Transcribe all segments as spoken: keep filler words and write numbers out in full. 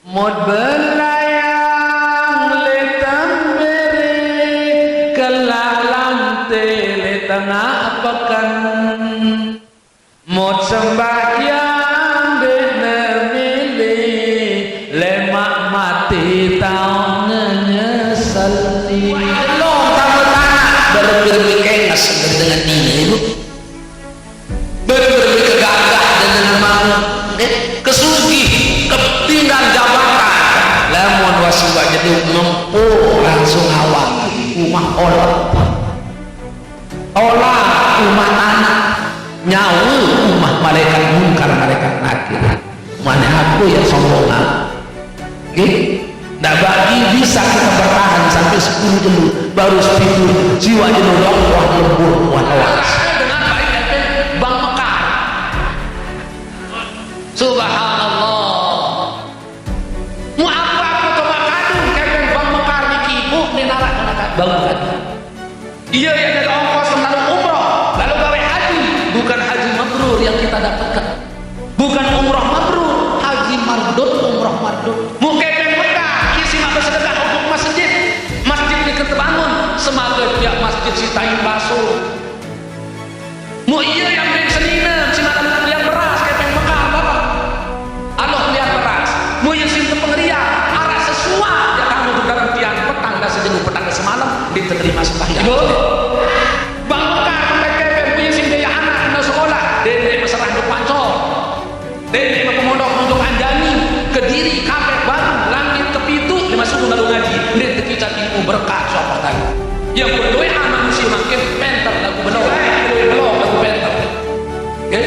Mut belayang le tembere, kelak lante le tengah pekan. Mut sembahyang dek ne mili, lemak mati tau ne nyeseli. Wah, delong tanda tanah, berembe-rembe kenges dengan dini, Ibu. Berembe-rembe kegagah dengan mama. Eh, kesugih, ketinggal jabatan. Lamun wasiwa jeduk ngempuk langsung awak. Umah olot. Olah umah tanah, nyawa umah malaikat Munkar, malaikat Nakir. Mana aku yang sombongan? Nggih. Ndak bagi bisa kita bertahan sampai sepuluh dulu, baru sepuluh jiwa dulu, wah lembur, wah lawas. Dengan baik Bang Mekar. Subhanallah. Mu apa-apa coba kadung kepeng Bang Mekar niki, Bu, ni narak kena Bang Mekar. Iya, yang dari ongkos lalu umroh, lalu gawe haji, bukan haji mabrur yang kita dapatkan. Bukan umroh mabrur, haji mardud, umroh mardud. Mu kepeng Mekah, isi mak bersedekah untuk masjid. Masjid ini kita bangun, semoga tiap masjid si tain baso. Mu iya yang main senina, si makan liang beras, kepeng Mekah, Bapak. Allah liang beras. Mu iya sim tepengeriak, arah sesuap, ya kamu tu dalam tiang petang dah sejenuh petang dah semalam, diterima sembahyang. Ibu. Bang Mekar, sampai kepeng, mu iya sim biaya anak, kena sekolah, dendek berserah ke pancor. Dendek berpemondok untuk Anjani, Kediri, Kapet, Baru, Langit, Kepitu, lima suku lalu ngaji. Dendek tekicat ilmu berkah, siapa tahu. Yang berdoa manusia makin penter lagu belok, belok lagu penter. Oke?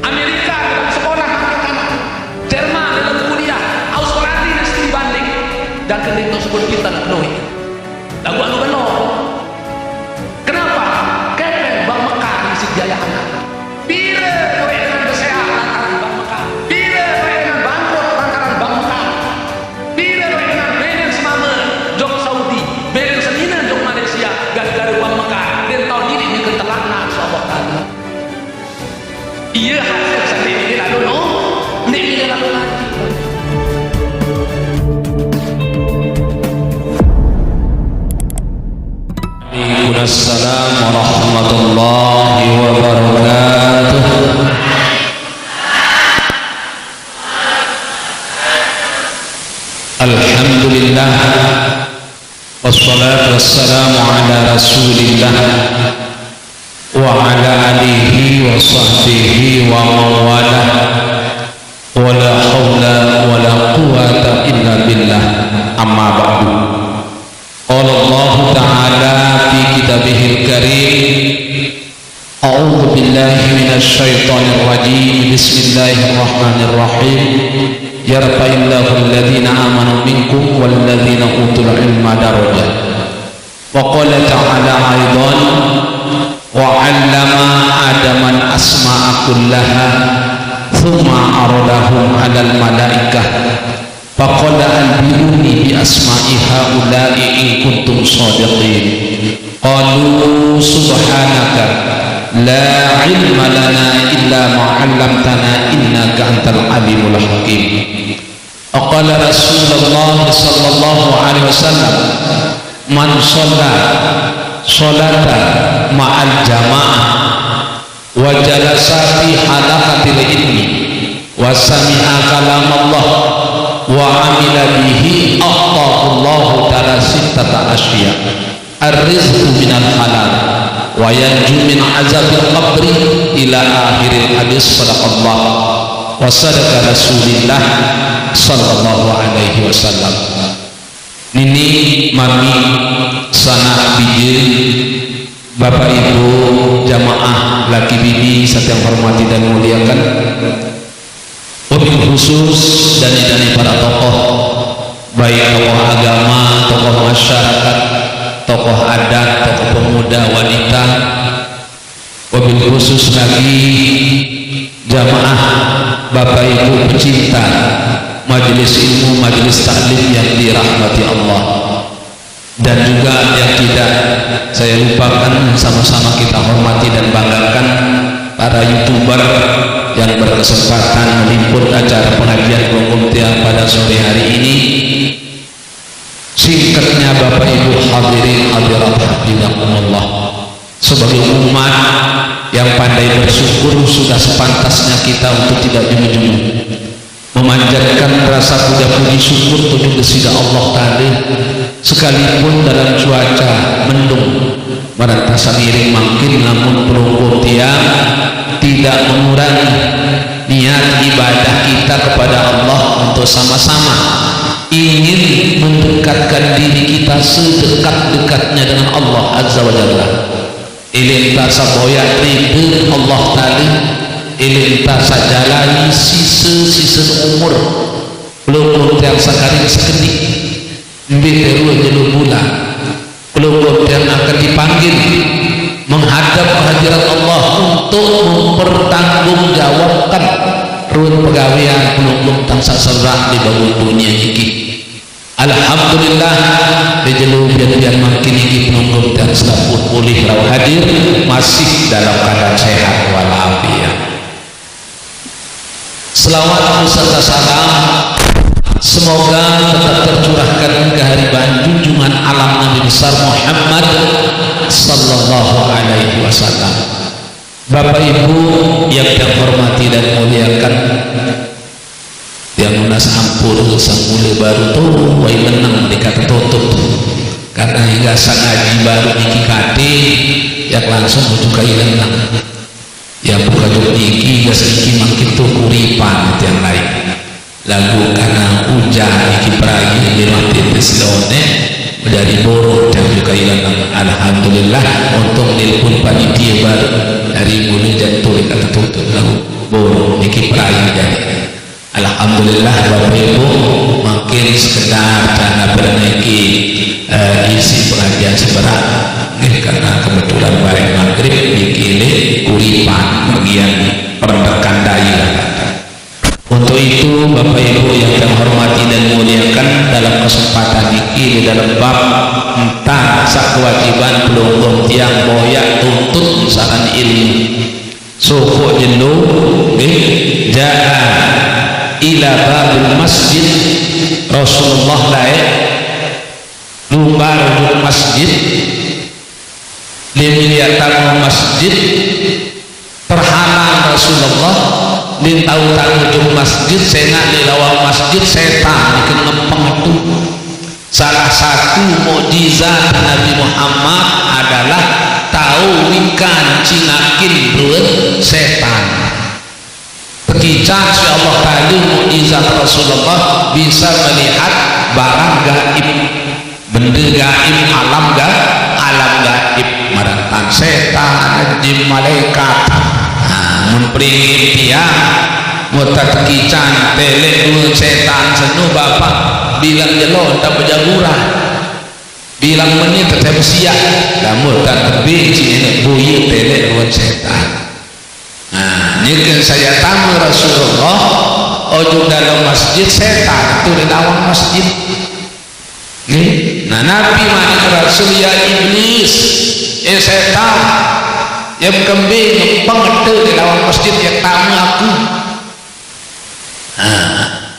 Amerika dalam sekolah makin anak. Jerman dalam kuliah, Australia dan studi banding. Dan kendali tersebut kita nak penuhi. Lagu anu belok. Kenapa? Kepeng Bang Mekar isi biaya anak. Pire kowe nang beseak lantaran Bang Mekar. Pire kowe nang bangkrut lantaran Bang Mekar. Pire kowe nang benen semame jok Saudi, benen senina jok Malaysia, gara-gara Bang Mekar. Dan tahu diri dia ketelakna, insyaallah taala. Iya, hasil sendiri ini lalu no, ini lalu lagi. Waalaikumsalam warahmatullahi wabarakatuh. Alhamdulillah. Wassalatu wassalamu ala Rasulillah wa ala alihi wa sahbihi wa man walah. Wa la haula wa la quwwata illa billah. Amma ba'du. Qala Allahu ta'ala fi kitabihil karim, a'udzu billahi minasy syaithanir rajim. Bismillahirrahmanirrahim. Yarfa'illahu alladhina amanu minkum walladhina utul ilma darajat. Wa qala ta'ala aidan, wa 'allama Adamal asma'a kullaha, tsumma 'aradahum 'alal malaikah, faqala anbi'uni bi asma'i haula'i in kuntum shadiqin. Qalu subhanaka la 'ilma lana illa ma 'allamtana innaka antal alimul hakim. Wa qala Rasulullah sallallahu alaihi wasallam, man shalla sholata ma'al jama'ah wa jalasa fi halaqatil ilmi wa sami'a kalam Allah wa amila bihi a'tahu Allahu ta'ala sittata asya. Ar-rizqu minal halal wa yanju min azabil qabri ila akhiril hadis. Sadaqallah wa sadaqa Rasulillah sallallahu alaihi wasallam. Nini, mami, sanak, bije, bapak ibu, jamaah, laki bini, saya yang hormati dan muliakan. Wabil khusus dani-dani para tokoh, baik tokoh agama, tokoh masyarakat, tokoh adat, tokoh pemuda, wanita, wabil khusus lagi jamaah, bapak ibu pecinta majelis ilmu, majelis taklim yang dirahmati Allah. Dan juga yang tidak saya lupakan, yang sama-sama kita hormati dan banggakan, para YouTuber yang berkesempatan meliput acara pengajian Pelunggung Tiang pada sore hari ini. Singkatnya, Bapak Ibu hadirin hadirat rahimakumullah, sebagai umat yang pandai bersyukur, sudah sepantasnya kita untuk tidak jemu-jemu memanjatkan rasa puja puji syukur tujung Gesida Allah Ta'ala, sekalipun dalam cuaca mendung, marantasa ngiring mangkin, namun Pelunggung Tiang tidak mengurangi niat ibadah kita kepada Allah untuk sama-sama ingin mendekatkan diri kita sedekat-dekatnya dengan Allah Azza wa Jalla. Ilin tasa boya ridha Allah Ta'ala, ilin tasa jalani sisa-sisa umur Pelunggung Tiang sakaring sakedik, mbe terua jelo bulan, Pelunggung Tiang akan dipanggil menghadap hadirat Allah untuk mempertanggungjawabkan ruan pegawean Pelunggung Tiang sak serak di bawah dunia niki. Alhamdulillah, di jelo ujan-ujan mangkin niki Pelunggung Tiang selampun pulih rauh hadir, masih dalam keadaan sehat walafiat. Selawat beserta salam semoga tetap tercurahkan ke haribaan junjungan alam Nabi besar Muhammad sallallahu alaihi wasallam. Bapak Ibu yang saya hormati dan muliakan, yang nunas ampun, samula baru tu wai leneng dikata tutup. Karena hingga sang ngaji baru niki kate, yang langsung butuh kai leneng. Yang buka juk niki, gas niki mangkin tu kuripan tiang lain. Lagu karena ujan niki peragi di mati tes done, dari borong tiang juga hilang. Alhamdulillah, untung nelpon panitia baru dari mula jatuh kata tutup lagu borong niki peragi dari. Alhamdulillah, Bapak Ibu, mangkin sekedar karena pernaiki, eh, isi pengajian seberat, nggih, karena kebetulan bareng maghrib niki le kuripan bagian perendekan daya. Untuk itu, Bapak Ibu yang saya hormati dan muliakan, dalam kesempatan niki di dalam bab entah sak kewajiban Pelunggung Tiang boya tuntut misalkan ilmu. Soko jelo, nggih, jaa ila babil masjid, Rasulullah lae lumbar juk masjid, lim liat tamu masjid, terhalang Rasulullah, lim tau tamu juk masjid, sengak di lawang masjid, setan niki ngepeng tu. Salah satu mukjizat Nabi Muhammad adalah tau wikan cingakin ruan setan. Tekicah si Allah Ta'ala mukjizat Rasulullah bisa melihat barang gaib, benda gaib, alam ga-, alam gaib, marantang setan, jin, malaikat. Nah, mun peringgih tiang, mun tekicah telek dua setan seno, Bapak, bilang jelo tak berjaguran. Bilang menit tetap siap. Lamun tak tebing cik nenek buya telek ruan setan. Nah, nyekan saya tamu Rasulullah, ojo dalam masjid, setan tu di dalam masjid. Nggih. Nah, Nabi manik Rasul, "Ya Iblis, eh setan, yang kembing, pengete di dalam masjid yang tamu aku." Nah,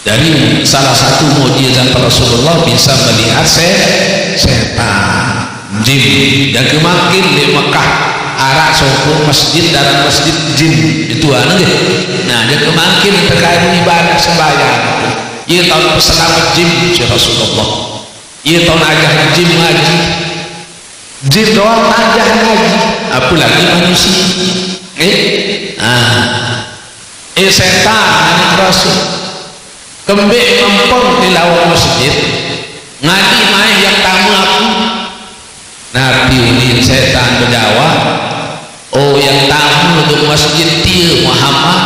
jadi salah satu mukjizat Rasulullah bisa melihat se-, setan, jin. Jaga makin di Mekah, arak soko masjid, dalam masjid jin. Itu anu nggih. Nah, jaga makin terkait ibadah sembahyang. Ia tahu selamat jin si Rasulullah. Ia tahu ajar jin ngaji. Jin doang ajar ngaji, apalagi manusia. Eh? Ah. Eh, setan, anak Rasul. Kembik mempeng di lawang masjid. Ngaji main yang tamu aku. Nabi ulin setan berjawab, "Oh, yang tamu di masjid dia, Muhammad.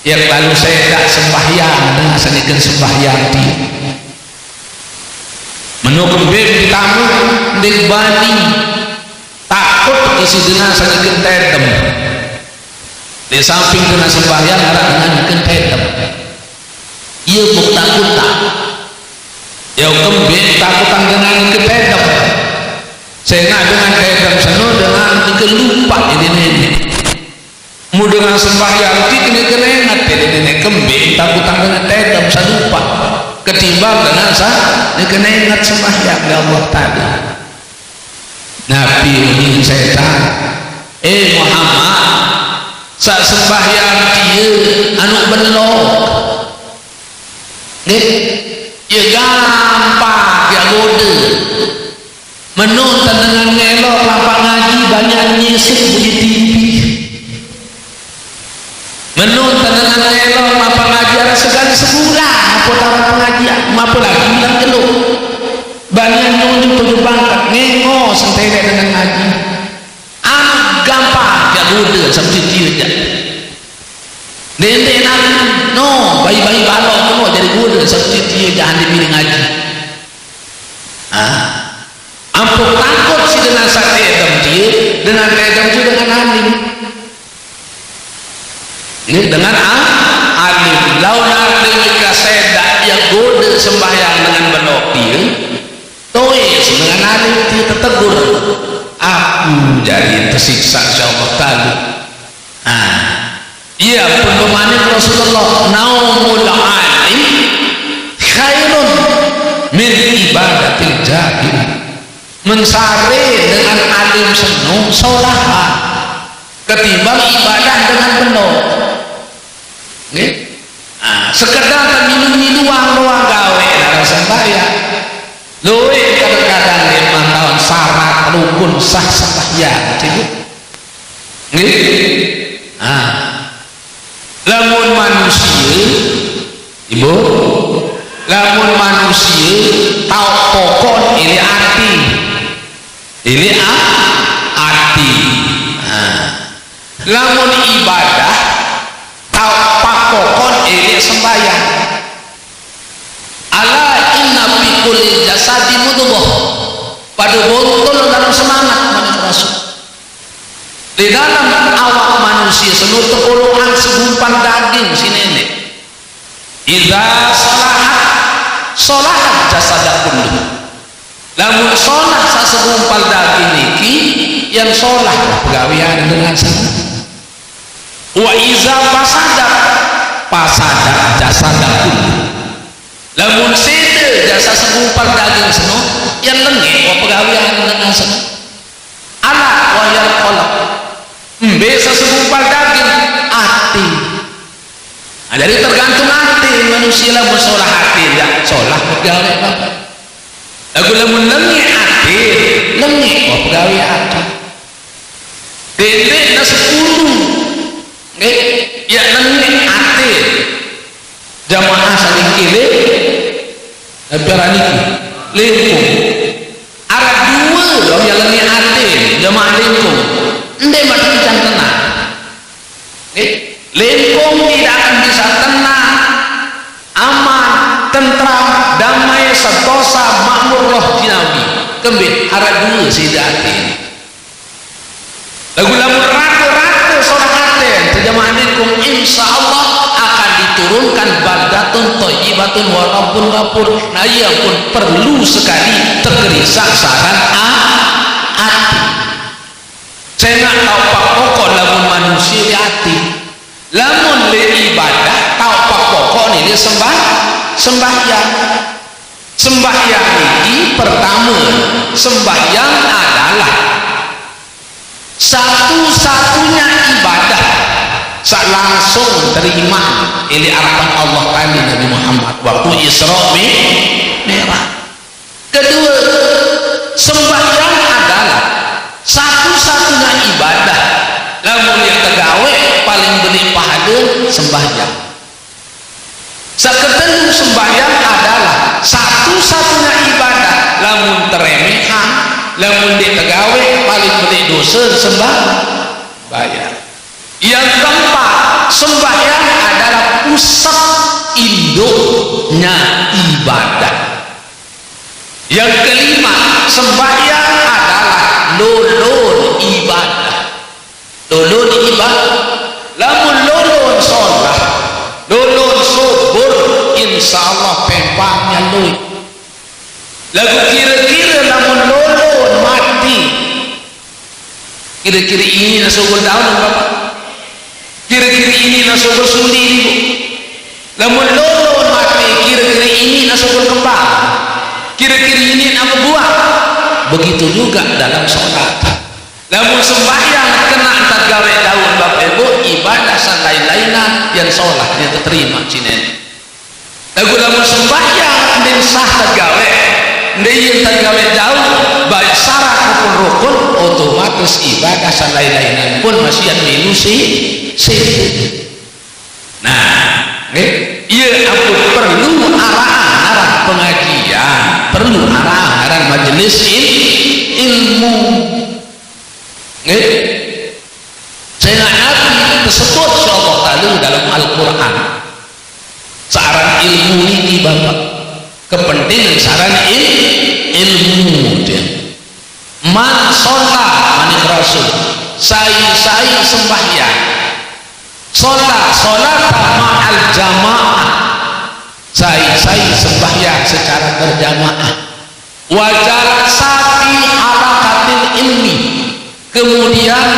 Yang lalu saya tak sembahyang, dengan senikan sembahyang dia." Menu kembik ditamu, ndik bani. Takut isi dengan senikan tedem. Di samping kena sembahyang, ada dengan ikan tedem. Ia pun takut tak. Ya, kembik takutan dengan ikan tedem. Sengak dengan tedem seno dengan ikan lupa ini nenek. Mu dengan sembahyang ti kena-kena ingat, dia nenek kembing, takut dengan tedam sadupa. Ketimbang dengan sa, dia kena ingat sembahyang di Allah Ta'ala. Nabi muni setan, "Eh Muhammad, sa sembahyang dia anu belok." Nggih? Ya gampang, ya goda. Menung dengan ngelok lapak ngaji banyak nyisik bunyi T V. Menung dengan ngelok lapak ngaji ada sekali sebulan apa tamat pengajian, apa lagi bilang geluk. Banyak nyunjuk tujuh bangkat, ngengos senterek dengan ngaji. Amat gampang, ya goda sampai dia je. Dendek nak, no, bayi-bayi balok tu, no, jadi goda sampai dia je handi pilih ngaji. Ah. Ampun takut si dengan sate edam dia, dengan edam dia dengan alim. Ini dengan a-, alim. Lawan alim mika sedak, ya goda sembahyang dengan belok dia. Tois dengan alim dia tetegur. Aku jadi tersiksa, insya Allah Ta'ala. Nah, iya pun pemanis Rasulullah, "Naumul alim khairun min ibadatil jahil." Mensare dengan alim seno solahan ketimbang ibadah dengan benar. Nggih? Nah, sekedar milu-milu wang doang gawe dalam sembahyang. Luwih kadang-kadang dia mantauan syarat rukun sah sembahyang, Ibu. Nggih? Nah, lamun manusia, Ibu, lamun manusia tau pokok ini ati. Ini a-, ati. Nah, lamun ibadah tau pakokon ini sembahyang. "Ala inna fi kulli jasadi mudghah." Pada botol dalam semangat, mana Rasul. Di dalam awak manusia seno tekolokan segumpal daging si nenek. "Idza salahat, salahat jasada kullu." Lamun solah sasegumpal daging niki, yang solah pegawean dengan sana. "Wa iza fasadat, fasadat jasada kullu." Lamun sede jasa segumpal daging seno, yang lengek wa pegawean dengan sana. "Ala wa yal qalb." Embe sasegumpal daging, ati. Nah, jadi tergantung ati manusia, lamun solah ati, ya solah pegawe apa. Lagu lamun lengek ati, lengek wa pegawe ati. Dendek na sepuluh. Nggih, ya lengek ati. Jamaah saling kiri, tapi arah niki, lengkung. Arah dua dong yang lengek ati, jamaah lengkung. Ende mati can tenang. Nggih. Lengkung tidak akan bisa tenang, aman, tentram, damai, sentosa, makmur roh jinawi. Kembe, arah dua sida ati. Lagu lamun rata-rata solah ati, terjemah lengkung, insya Allah akan diturunkan baldatun thayyibatun wa rabbun ghafur. Nah, ia pun perlu sekali tergerisa saran a-, ati. Sengak tau pakokon lamun manusia di ati. Lamun le ibadah, tau pakokon ini sembah-, sembahyang. Sembahyang ini pertama, sembahyang adalah satu-satunya ibadah sa langsung terima oleh harapan Allah Ta'ala Nabi Muhammad waktu Isra Mi-, Mi'raj. Kedua, sembahyang adalah satu-satunya ibadah. Lamun yang tegawe paling beli pahala sembahyang. Saketelu, sembahyang adalah satu-satunya ibadah. Lamun teremehan, lamun dia tegawe paling beli dosa sembahyang. Yang keempat, sembahyang adalah pusat induknya ibadah. Yang kelima, sembahyang adalah lolon ibadah. Lolon ibadah. Lamun lolon solah, lolon subur, insya Allah pempangnya lui. Lagu kira-kira lamun lolon mati. Kira-kira ini na subur daun, Bapak. Kira-kira ini nasubul suli ni, Bu. Lamun lolo mati, kira-kira ini nasubul kembang. Kira-kira ini nama buah. Begitu juga dalam sholat. Lamun sembahyang kena tadgawe daun, Bapak Ibu, ibadah salain-lainna yang sholat yang diterima cinen. Lagu lamun sembahyang ndin sah tadgawe, ndin tadgawe daun, baik syarat maupun rukun, otomatis ibadah salain-lainan pun masih milu si sibuk. Nah, nggih, iya ampun perlu arahan, arah pengajian, perlu arahan, arah majelis il- ilmu. Nggih. Sehingga Nabi tersebut, insyaallah taala, dalam Al-Quran. Searan ilmu ini, Bapak. Kepentingan searan il- ilmu dia. Man sholat, manik Rasul. Sai-sai sembahyang. Sholat, sholat ma'al jamaah. Sai-sai sembahyang secara berjamaah. Wa jalasa fi halaqatil ilmi. Kemudian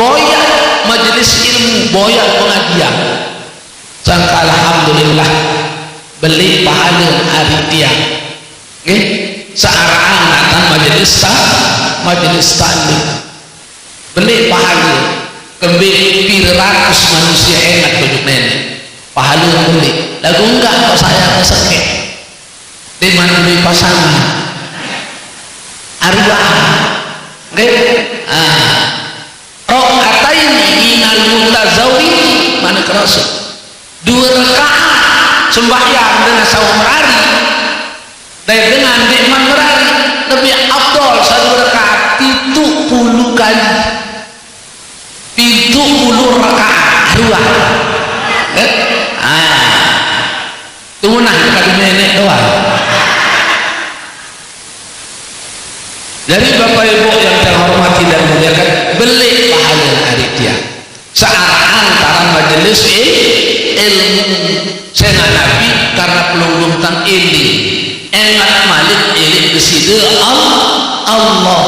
boyak majelis ilmu, boyak pengajian. Sangka alhamdulillah, beli pahala ari tiang. Nggih, searaan datang majelis ta- majelis taklim. Beli pahala, kembe pira ratus manusia enak tunjuk nenek. Pahala beli. Lagu enggak kok saya kesengke. Di mana beli pasangan? Arwah. Nggih. Ah. Rakaataini minal mutazawwiji, manik Rasul. Dua rakaat sembahyang dengan saum merari. Dan dengan nikmat merari lebih afdol satu rakaat pitu puluh kali. Pitu puluh rakaat. Arwah. Eh? Ah. Tunah kali nenek doang. Jadi Bapak Ibu yang saya hormati dan muliakan, beli pahala ari tiang. Searaan antara majelis il- ilmu. Sehingga Nabi karena pelungguh tentang ini, ingat malik ilik kesida Al- Allah.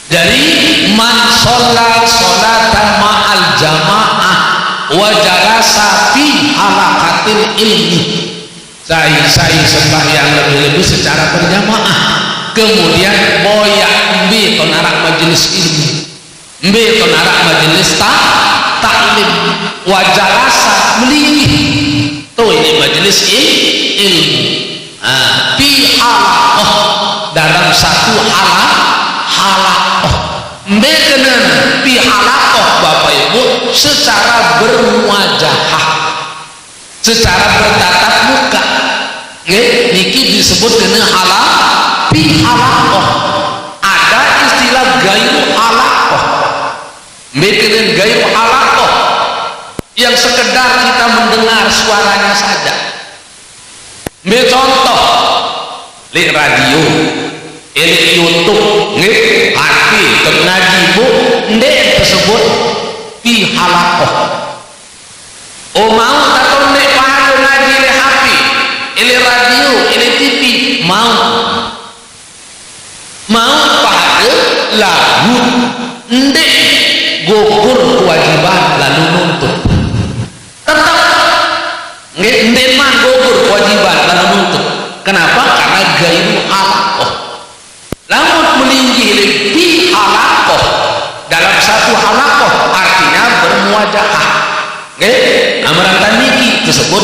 Jadi man sholat sholatan ma'al jamaah wa jalasa fi halaqatil ilmi. Sai-sai sembahyang lebih-lebih secara berjamaah. Kemudian boyak mbe to narak majelis ilmu. Mbe to narak majelis ta- taklim. Wa jalasa melinggih. Tuh ini majelis il- ilmu. Ah, fi halaqah, dalam satu hala- halaqah. Mbe kenen fi halaqah, Bapak Ibu, secara bermuajahah. Secara bertatap muka. Nggih, niki disebut kena hala- fi halaqah. Ada istilah gairu halaqah. Mbe kenen gairu halaqah. Yang sekedar kita mendengar suaranya saja. Mbe contoh, lek radio, eh, lek YouTube, nggih, H P, tek ngaji, Bu, nde tersebut fi halaqah. Oh, mau atau nde pahale ngaji lek H P, eh, lek radio, eh, lek T V, mau. Mau pahale lagu nde gugur kewajiban lalu nuntut. Tetap nggih, nde man gugur kewajiban lalu nuntut. Kenapa? Karena gairu halaqah. Lamun melinggih lebih halaqah dalam satu halaqah, artinya bermuajahah. Nggih, amaran niki tersebut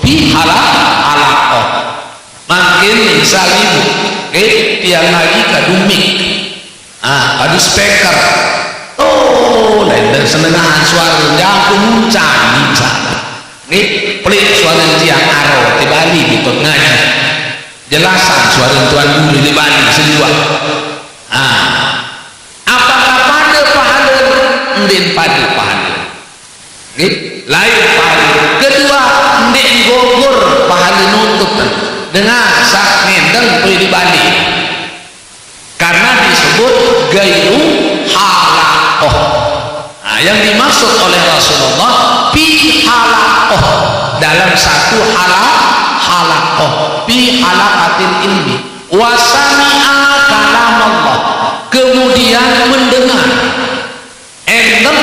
fi hala- halaqah. Mangkin misal ibu, eh, tiang ngaji kadu mik. Ah, kadu speaker. Oh, lain dari senengahan suara, jangkung muncang, misal. Nggih, pelik suara tiang aro, di Bali gitu, ngaji. Jelasan suara Tuan Guru di Bali, sejuak. Ah. Apakah pada pahala? Ndin pada pahala. Nggih, lain pahala. Kedua, ndik gugur pahala nuntut. Dengan sah ngendeng tu di Bali. Karena disebut gairu halaqah. Nah, yang dimaksud oleh Rasulullah fi halaqah, dalam satu hala- halaqah, fi halaqatil ilmi. Wa sami'a kalam Allah. Kemudian mendengar. Enten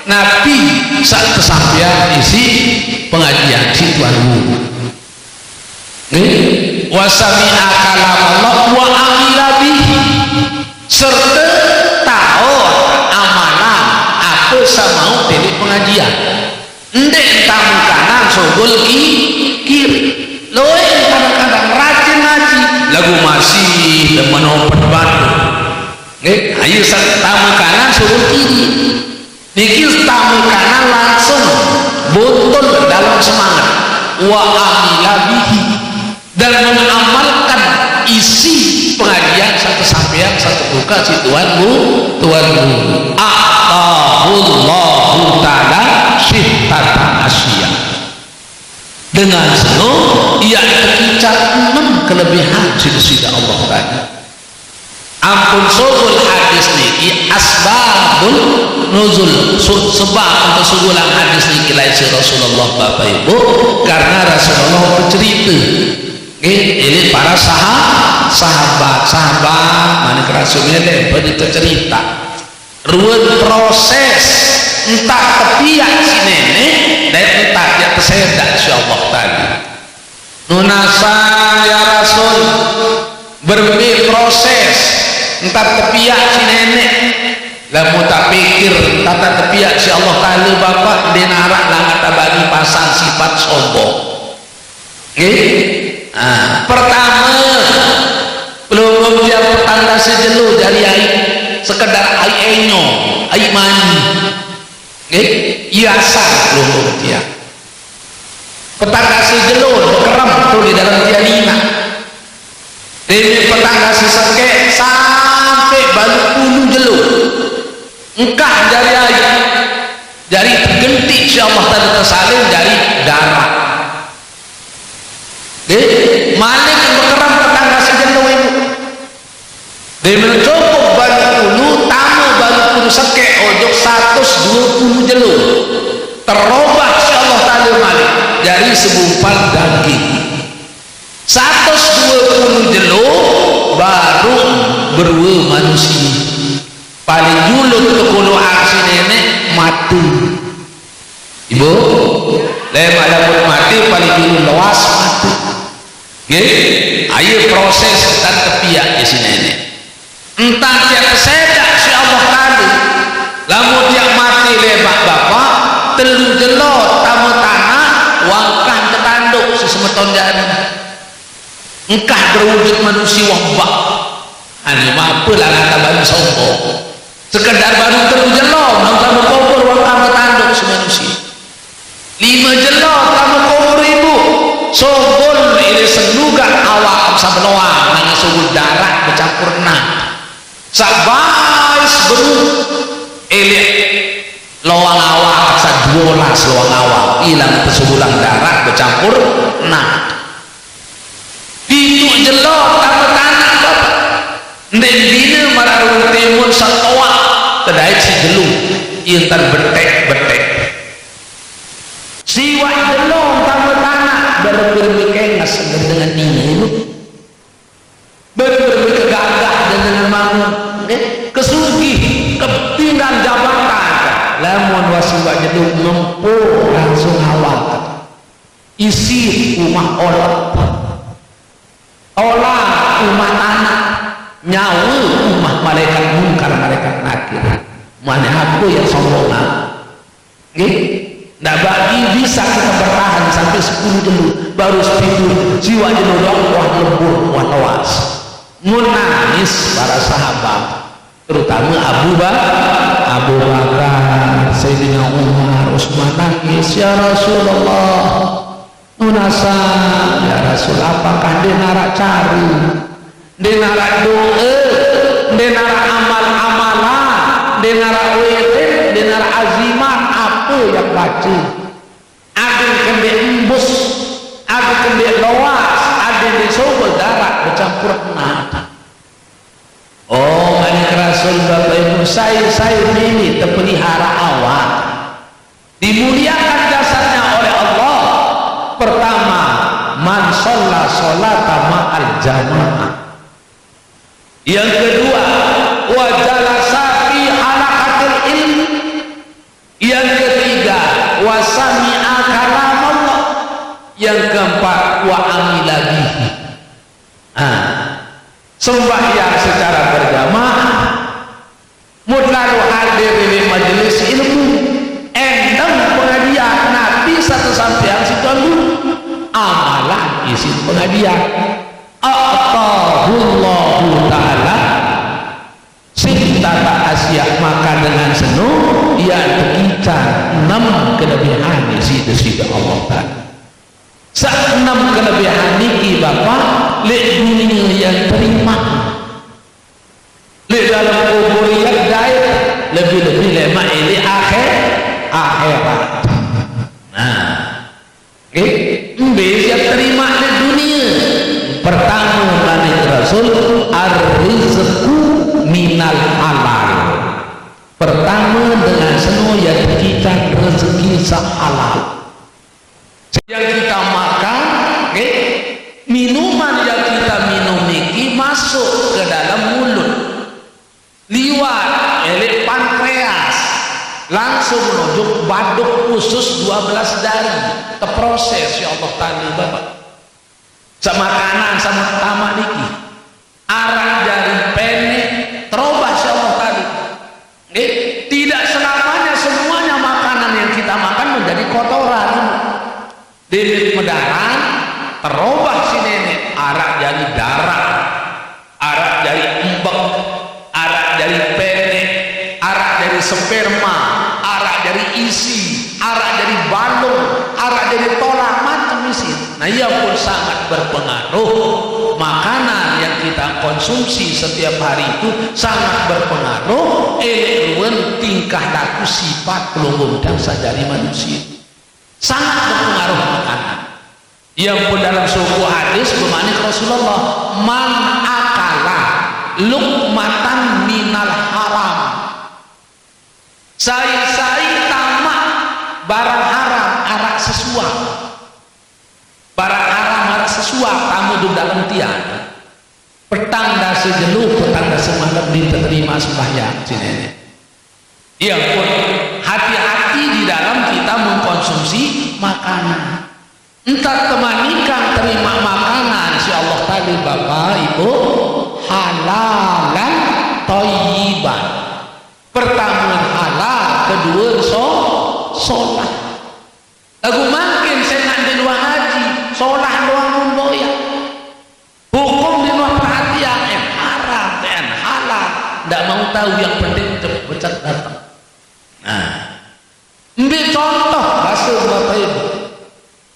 Nabi isi pengajian si tuan guru. Nggih, wa sami'a kalam Allah wa amila bihi, serta tahu amalan apa samaun tadi pengajian. Ndeq tamu kanan sugul ki-, kiri. Lueq kadang-kadang rajin ngaji, laguq masih demen open batu. Nggih, ayo sa-, tamu kanan sugul kiri. Niki tamu kanan langsung buntul dalam semangat. Wa amila bihi. Dan mengamalkan isi pengajian saq tesampaiang, saq tebuka siq tuan guru, tuan guru. A'tahullahu ta'ala sittata asya. Dengan seno, ie tekican enem kelebihan siq Deside Allah Ta'ala. Ampun sugul hadis niki asbabun nuzul. Su-, sebab untuk sugulang hadis niki lain siq Rasulullah, Bapak Ibu, karena Rasulullah becerite. Nggih, ini para saha-, sahabat, sahabat, manik Rasul ngene, begitu cerita. Ruen proses, entah tepiaq siq Neneq, dait entah tiaq tesedaq siq Allah tadi. Nunas, ya Rasul, berembe proses, entah tepiaq siq Neneq. Lamun taq pikir, entah tepiaq siq Allah Taala, Bapak, ndeq naraq langan tebagi pasang sifat sombong. Nggih? Ah, pertame, pelungguh tiang petang dase jelo jari aiq, sekedar aiq enyo, aiq mani. Nggih? Iye asal pelungguh tiang. Petang dase jelo bekerem tu di dalem tiang inaq. Deme petang dase sekeq sampe baluq pulu jelo. Engkah jari aiq. Jari tegentiq siq Allah Taala, tesalin jari daraq. Nggih, malik bekerem petang dase jelo, Ibu. Deme cukup baluq pulu, tame baluq pulu sekeq ojok satus due pulu jelo. Terobah siq Allah Taala malik jari segumpal daging. Satus due pulu jelo baruq berue manusie. Paling julun tekoloqan siq Neneq mate. Ibu, lemaq lamun mate paling julun loas mate. Nggih, aye proses entan tepiaq isiq Neneq. Entan tiaq tesedaq siq Allah Taala. Lamun tiaq mate lemaq Bapak, telu jelo tame tanaq, wah engkah tetandoq siq semeton jari. Engkah berwujud manusie wah bak. Ane mape langan tebagi sombong. Sekedar baruq telu jelo, nang tame kubur wah engkah tetandoq siq manusie. Lime jelo tame kubur, Ibu. Sugul ile senugak awak saq benoaq, nang sugul daraq becampur naq. Saq bais beruq, ile loang awak saq duolas loang awak, ilang tesugulang daraq becampur naq. Pituq jelo tame tanaq, Bapak. Ndeq bine maraq ruen timun saq toaq, tedait siq jelo, ie entan betek-betek. Siwaq jelo tame tanaq, berembe-rembe kenges dengan nine, Ibu. Berembe-rembe kegagah dengan manuk, nggih. Kesugih, ketinggal jabatan. Lamun wah siwaq jelo ngempuh langsung awak. Isiq umah olep. Olep umah tanaq, nyawe umah malaikat Mungkar, malaikat Nakir. Mane aku yang sombongan. Nggih? Ndak bagi bisa kita bertahan sampai sepuluh jelo, baru sepitu, siwaq jelo doang, wah lembur, wah loas. Mun nangis para sahabat, terutama Abu Ba-, Abu Bakar, Sayyidina Umar, Utsman nangis, "Ya Rasulullah, nunasan, ya Rasul, apakah ndeq naraq care, ndeq naraq doe, ndeq naraq amal-amalan, ndeq naraq wirid, ndeq naraq azimat, ape yang bace? Adeq kendeq embus, adeq kendeq loas, adeq ndeq sugul daraq becampur naq." Oh, manik Rasul, Bapak Ibu, sai-sai mimi tepelihara awak, dimuliakan jasadnya oleh Allah. Pertama, man shalla sholata ma'al jamaah. Yang kedua, wa jalasa fi halaqatil ilm. Yang ketiga, wa amila bihi. Nah, sembahyang secara berjamaah, mun lalu hadir di majelis ilmu, endeng pengajian, napi satu sampean situ ambu, amalan isin pengajian. A'tahullahu ta'ala, sing tata asia maka dengan seno, ya tekican enam kelebihan isi Deside Allah Ta'ala. Sa enam kelebihan niki, Bapak, lek dunia yang terima, lek dalam kubur yang dait, lebih-lebih lemak ini akhir, akhirat. Nah, oke, mbe yang terima di dunia. Pertama, manik Rasul, ar-rizqu minal halal. Pertama, dengan seno ya tekican rezeki sa halal. Yang kita makan, oke, minuman yang kita minum niki masuk ke dalam mulut, liwat elek pankreas, langsung menuju baduk usus dua belas jari, terproses ya Allah Ta'ala, Bapak. Sa makanan sa tamak niki, arak jari pendek, terobah si Allah Ta'ala. Nggih, tidak selamanya semuanya makanan yang kita makan menjadi kotoran. Dewek medaran, terobah si nenek, arak jari darah, arak jari embek, arak jari pendek, arak jari sperma, arak jari isi, arak jari balung, arak jari tolang, macam isi. Nah, ia pun sangat berpengaruh. Makanan yang kita konsumsi setiap hari itu sangat berpengaruh, elek ruen tingkah laku sifat pelungguh dan sajari manusia. Sangat berpengaruh makanan. Ia pun dalam sebuah hadis bermanik Rasulullah, "Man akala luqmatan minal haram." Sai-sai tamak barang haram arak sesuap. Barang haram arak sesuap, tamu duduk dalam tiang. Petang dasa jelo, petang dasa malam diterima sembahyang si nenek. Ia pun hati-hati di dalam kita mengkonsumsi makanan. Entah temanikan terima makanan si Allah tadi, Bapak Ibu, halalan thayyiban. Pertama halal, kedua so, solah. Lagu makin saya nak di luar haji, solah doang pun boyak. Hukum di luar perhatian, en haram, en halal. Ndak mau tahu, yang penting cepat datang. Nah, ambil contoh bahasa Bapak Ibu,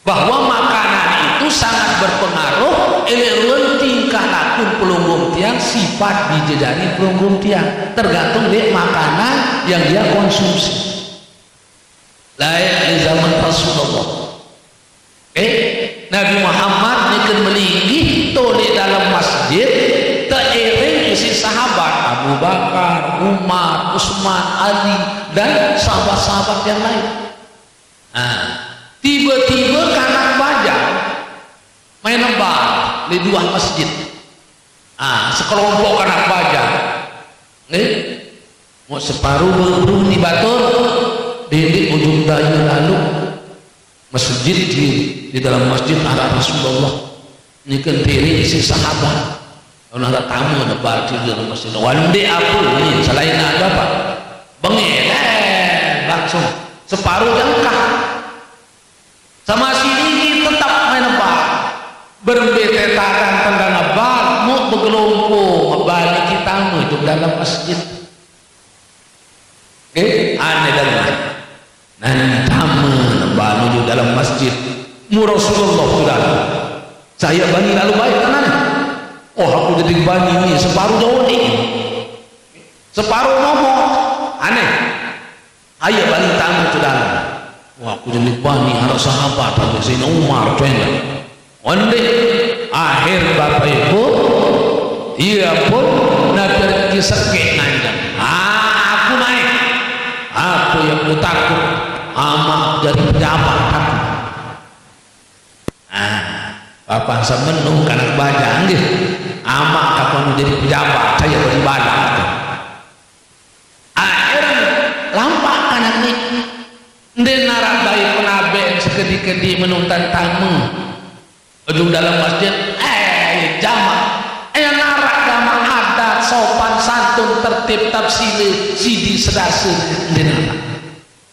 bahwa makanan itu sangat berpengaruh, elek ruen tingkah laku pelungguh tiang, sifat bidadari pelungguh tiang, tergantung dari makanan yang dia konsumsi. Lain di zaman Rasulullah. Eh, Nabi Muhammad niken melinggih to di dalam masjid, teiring isi sahabat, Abu Bakar, Umar, Utsman, Ali, dan sahabat-sahabat yang lain. Nah, tiba-tiba kanak bajang main bal di luar masjid. Ah, sekelompok kanak bajang. Nggih. Mau separuh beruni batur, di ujung daya lalu masjid di, di dalam masjid ada Rasulullah. Ini kan diri isi sahabat. Kalau ada tamu, ada bal di dalam masjid. Wande apa ini? Selain ada apa? Bengel, eh, langsung separuh jengkah. Sama si niki tetap main bal. Berembe tetakan tendang bal, mu begelompong bal niki tamu hidup dalam masjid. Eh, aneh dengar. Nan tamu bal hidup dalam masjid. Mu Rasulullah sudah. Saya bani lalu baik kan aneh. Oh, aku jadi bani ini separuh jauh ni. Separuh ngomong. Aneh. Aya bani tamu tu dalam. Wah, aku jadi bani, ada sahabat, ada Sayyidina Umar, tu enda. Onde, akhir Bapak Ibu, ia pun Nabi rezeki sekek nanjang. Ah, aku naik. Apa yang aku takut? Amak jadi pejabat aku. Ah, Bapak semenuh kanak bajang nggih. Amak kapan jadi pejabat, saya beri balak. Akhir lampak kanak ni. Nde narak baik penabe sekedi-kedi menuntan tamu. Gedung dalam masjid, eh, jamak. Eh, narak jamak adat, sopan santun, tertib, tabsile, sidi sedase, ndeq narak.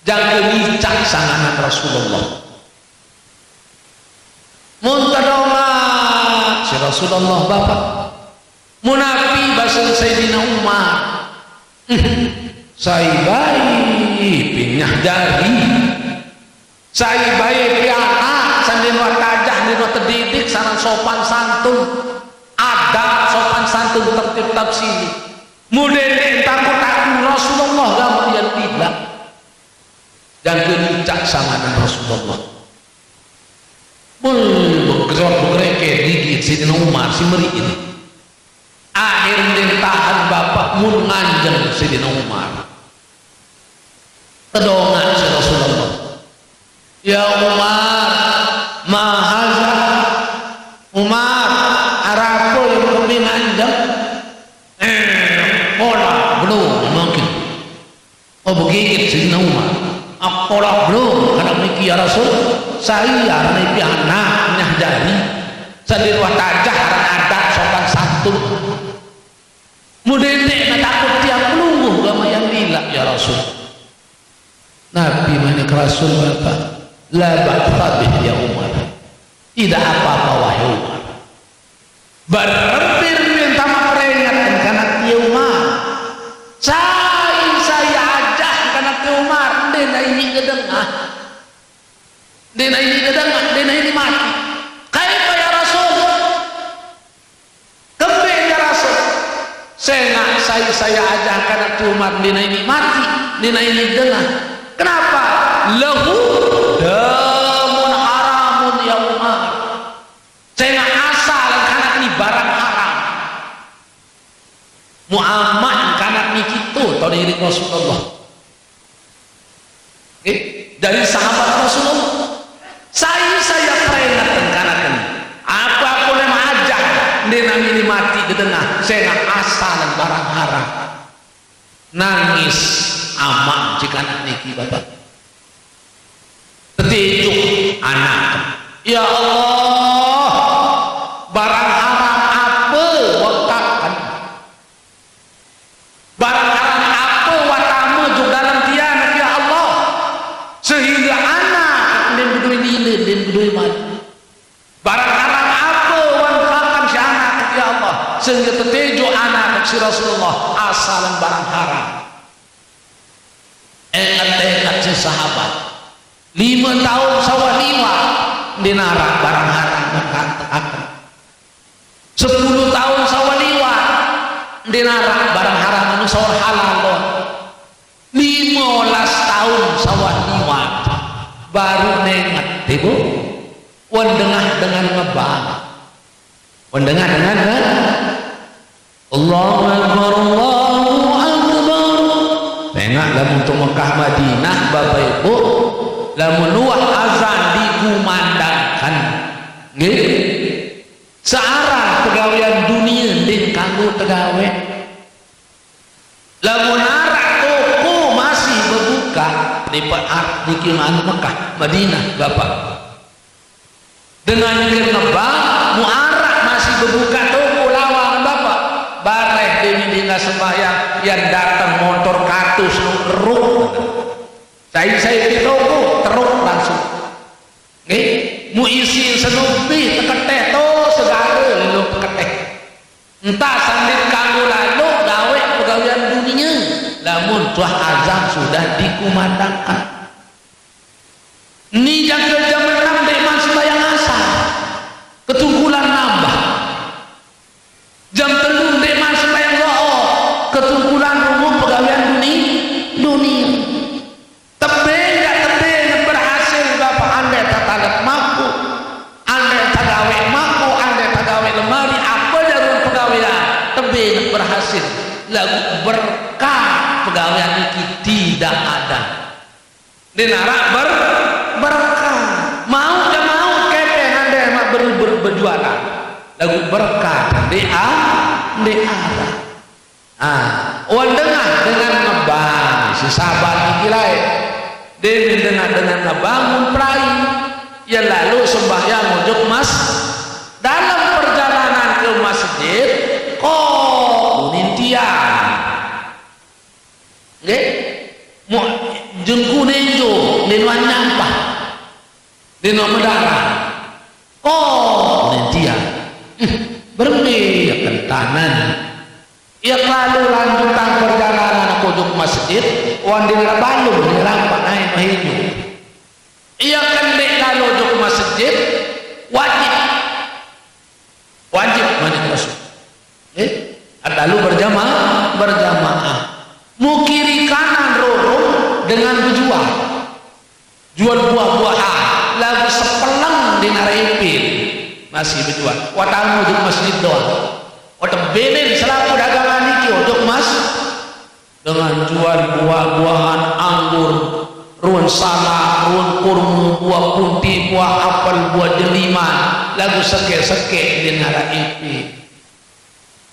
Jangke micaq sanganan Rasulullah. Mun tedonga, si Rasulullah, Bapak. Mun napi basen Sayyidina Umar. Sai bae pinyah jari. Sai bae pianak, sandin wah tajah, sandin wah tedidik, sanan sopan santun. Adab, sopan santun, tertib tabsile. Mun dendeq takut-takut Rasulullah, gamaq yan tilaq. Jangke micaq sanganan Rasulullah. Bul, begerot begereke didit Sayyidina Umar, si meriq ini. Akhir ndeq tahen, Bapak, mun nganjeng Sayyidina Umar. Tedonga si Rasulullah. Ya Umar, ma haza? Umar, arapa yang kami nganjeng? Eh, pola, belum, mungkin. Oh, begigit Sayyidina Umar. Apolah belum, kanak niki, ya Rasul. Sai aran pianak nyah jari. Sandin wah tajah aran adat sopan santun. Mun dendeq ne takut tiang pelungguh gamaq yan tilaq, ya Rasul. Napi manik Rasul, Bapak? La ba'sa bih, ya Umar. Tidak apa-apa, wahai Umar. Berembe-embe tama peringet kanak tie Umar. Sai-sai ajah kanak tie Umar, ndeq naini dedengah. Ndeq naini dedengah, ndeq naini mati. Kaifa ya Rasul? Kembeq ya Rasul? Sengaq sai-sai ajah kanak tie Umar, ndeq naini mati, ndeq naini dedengah. Kenapa? Lahu damun haramun ya Umar. Sengaq asal kanak ni barang haram. Muamaq kanak niki to, to iring Rasulullah. Nggih, dari sahabat Rasulullah. Sai-sai peringet kanak ni. Apa-apa leq ajah, ndeq naini mati dedengah, sengaq asal barang haram. Nangis amaq cikanak niki, Bapak. Tetejuk anak. Ya Allah, barang haram ape wah kaken? Barang haram ape wah tame jok dalem tiang, ya Allah, sehingge anak ndeq bedoe lile, ndeq bedoe mati? Barang haram ape wah kaken siq anak, ya Allah, sehingge tetejuk anak siq Rasulullah asalan barang haram? Enget-enget siq sahabat. Lime taun sawah liwat, ndeq naraq barang haram wah kaken. Sepulu taun sawah liwat, ndeq naraq barang haram, anu sawah halal doang. Lime olas taun sawah liwat, baruq ne enget, Ibu. Wen dengah dengan ngebang. Wen dengah dengan, kan? Allahu Akbar, Allahu Akbar. Sengaq lamun to Mekah Madinah, Bapak Ibu, lamun wah azan dikumandangkan. Nggih? Searan pegawean dunie ndeq kanggo tegawe. Lamun araq toko masih bebukaq, lepat araq niki manu Mekah, Madinah, Bapak. Dengan nike ngebang, mun araq masih bebukaq toko lawang, Bapak. Bareh dewe ndeqne sembahyang, yan dateng montor katus, teruk. Sai-sai leq toko, teruk langsung. Nggih, mun isin senubih teketeh to segare lalo teketeh. Entah sandin kanggo lalo gaweq pegawean dunie, lamun tuah azan sudah dikumandangkan. Ni jangke jam enem ndeqman sembahyang asar, ketungkulan nambah. Jam telu ndeqman sembahyang zohor, ketungkulan runguq pegawean duni-, dunie. Tebeng jaq tebeng berhasil, Bapak, andeq tetalep mabuk, andeq tegaweq mabuk, andeq tegaweq lemari, ape jarum pegawean, tebeng berhasil. Laguq berkat pegawean niki tidak ada. Ndeq naraq ber-, berkat. Mauq jaq mauq kepeng andeq maq ber-, ber-, bejualan. Laguq berkat ndeq a-, ndeq araq. Ah, wan dengah dengan ngebang, si sahabat niki laeq. Ndeq dengah dengan ngebang mun pelai. Ye lalo sembahyang ojok mas-, Dina medara. Ko, nen dia. Hmm, berembe ya kentanan. Ya kelalu lanjutan perjalanan ojok masjid, wan di balung, di rampak naik mahinyu. Ya kendek lalu ojok masjid, wajib. Wajib mandi masuk. Eh, lalu berjamaah, berjamaah. Mu kiri kanan rorong dengan berjual. Jual buah-buahan, lagu sepeleng di Naraipin. Masih berjual. Watamu di masjid doang. Wata benen selaku dagangan iki, ojok mas. Dengan jual buah-buahan anggur, ruan salak, ruan kurma, buah punti, buah apel, buah jeliman, lagu seke-seke di Naraipin.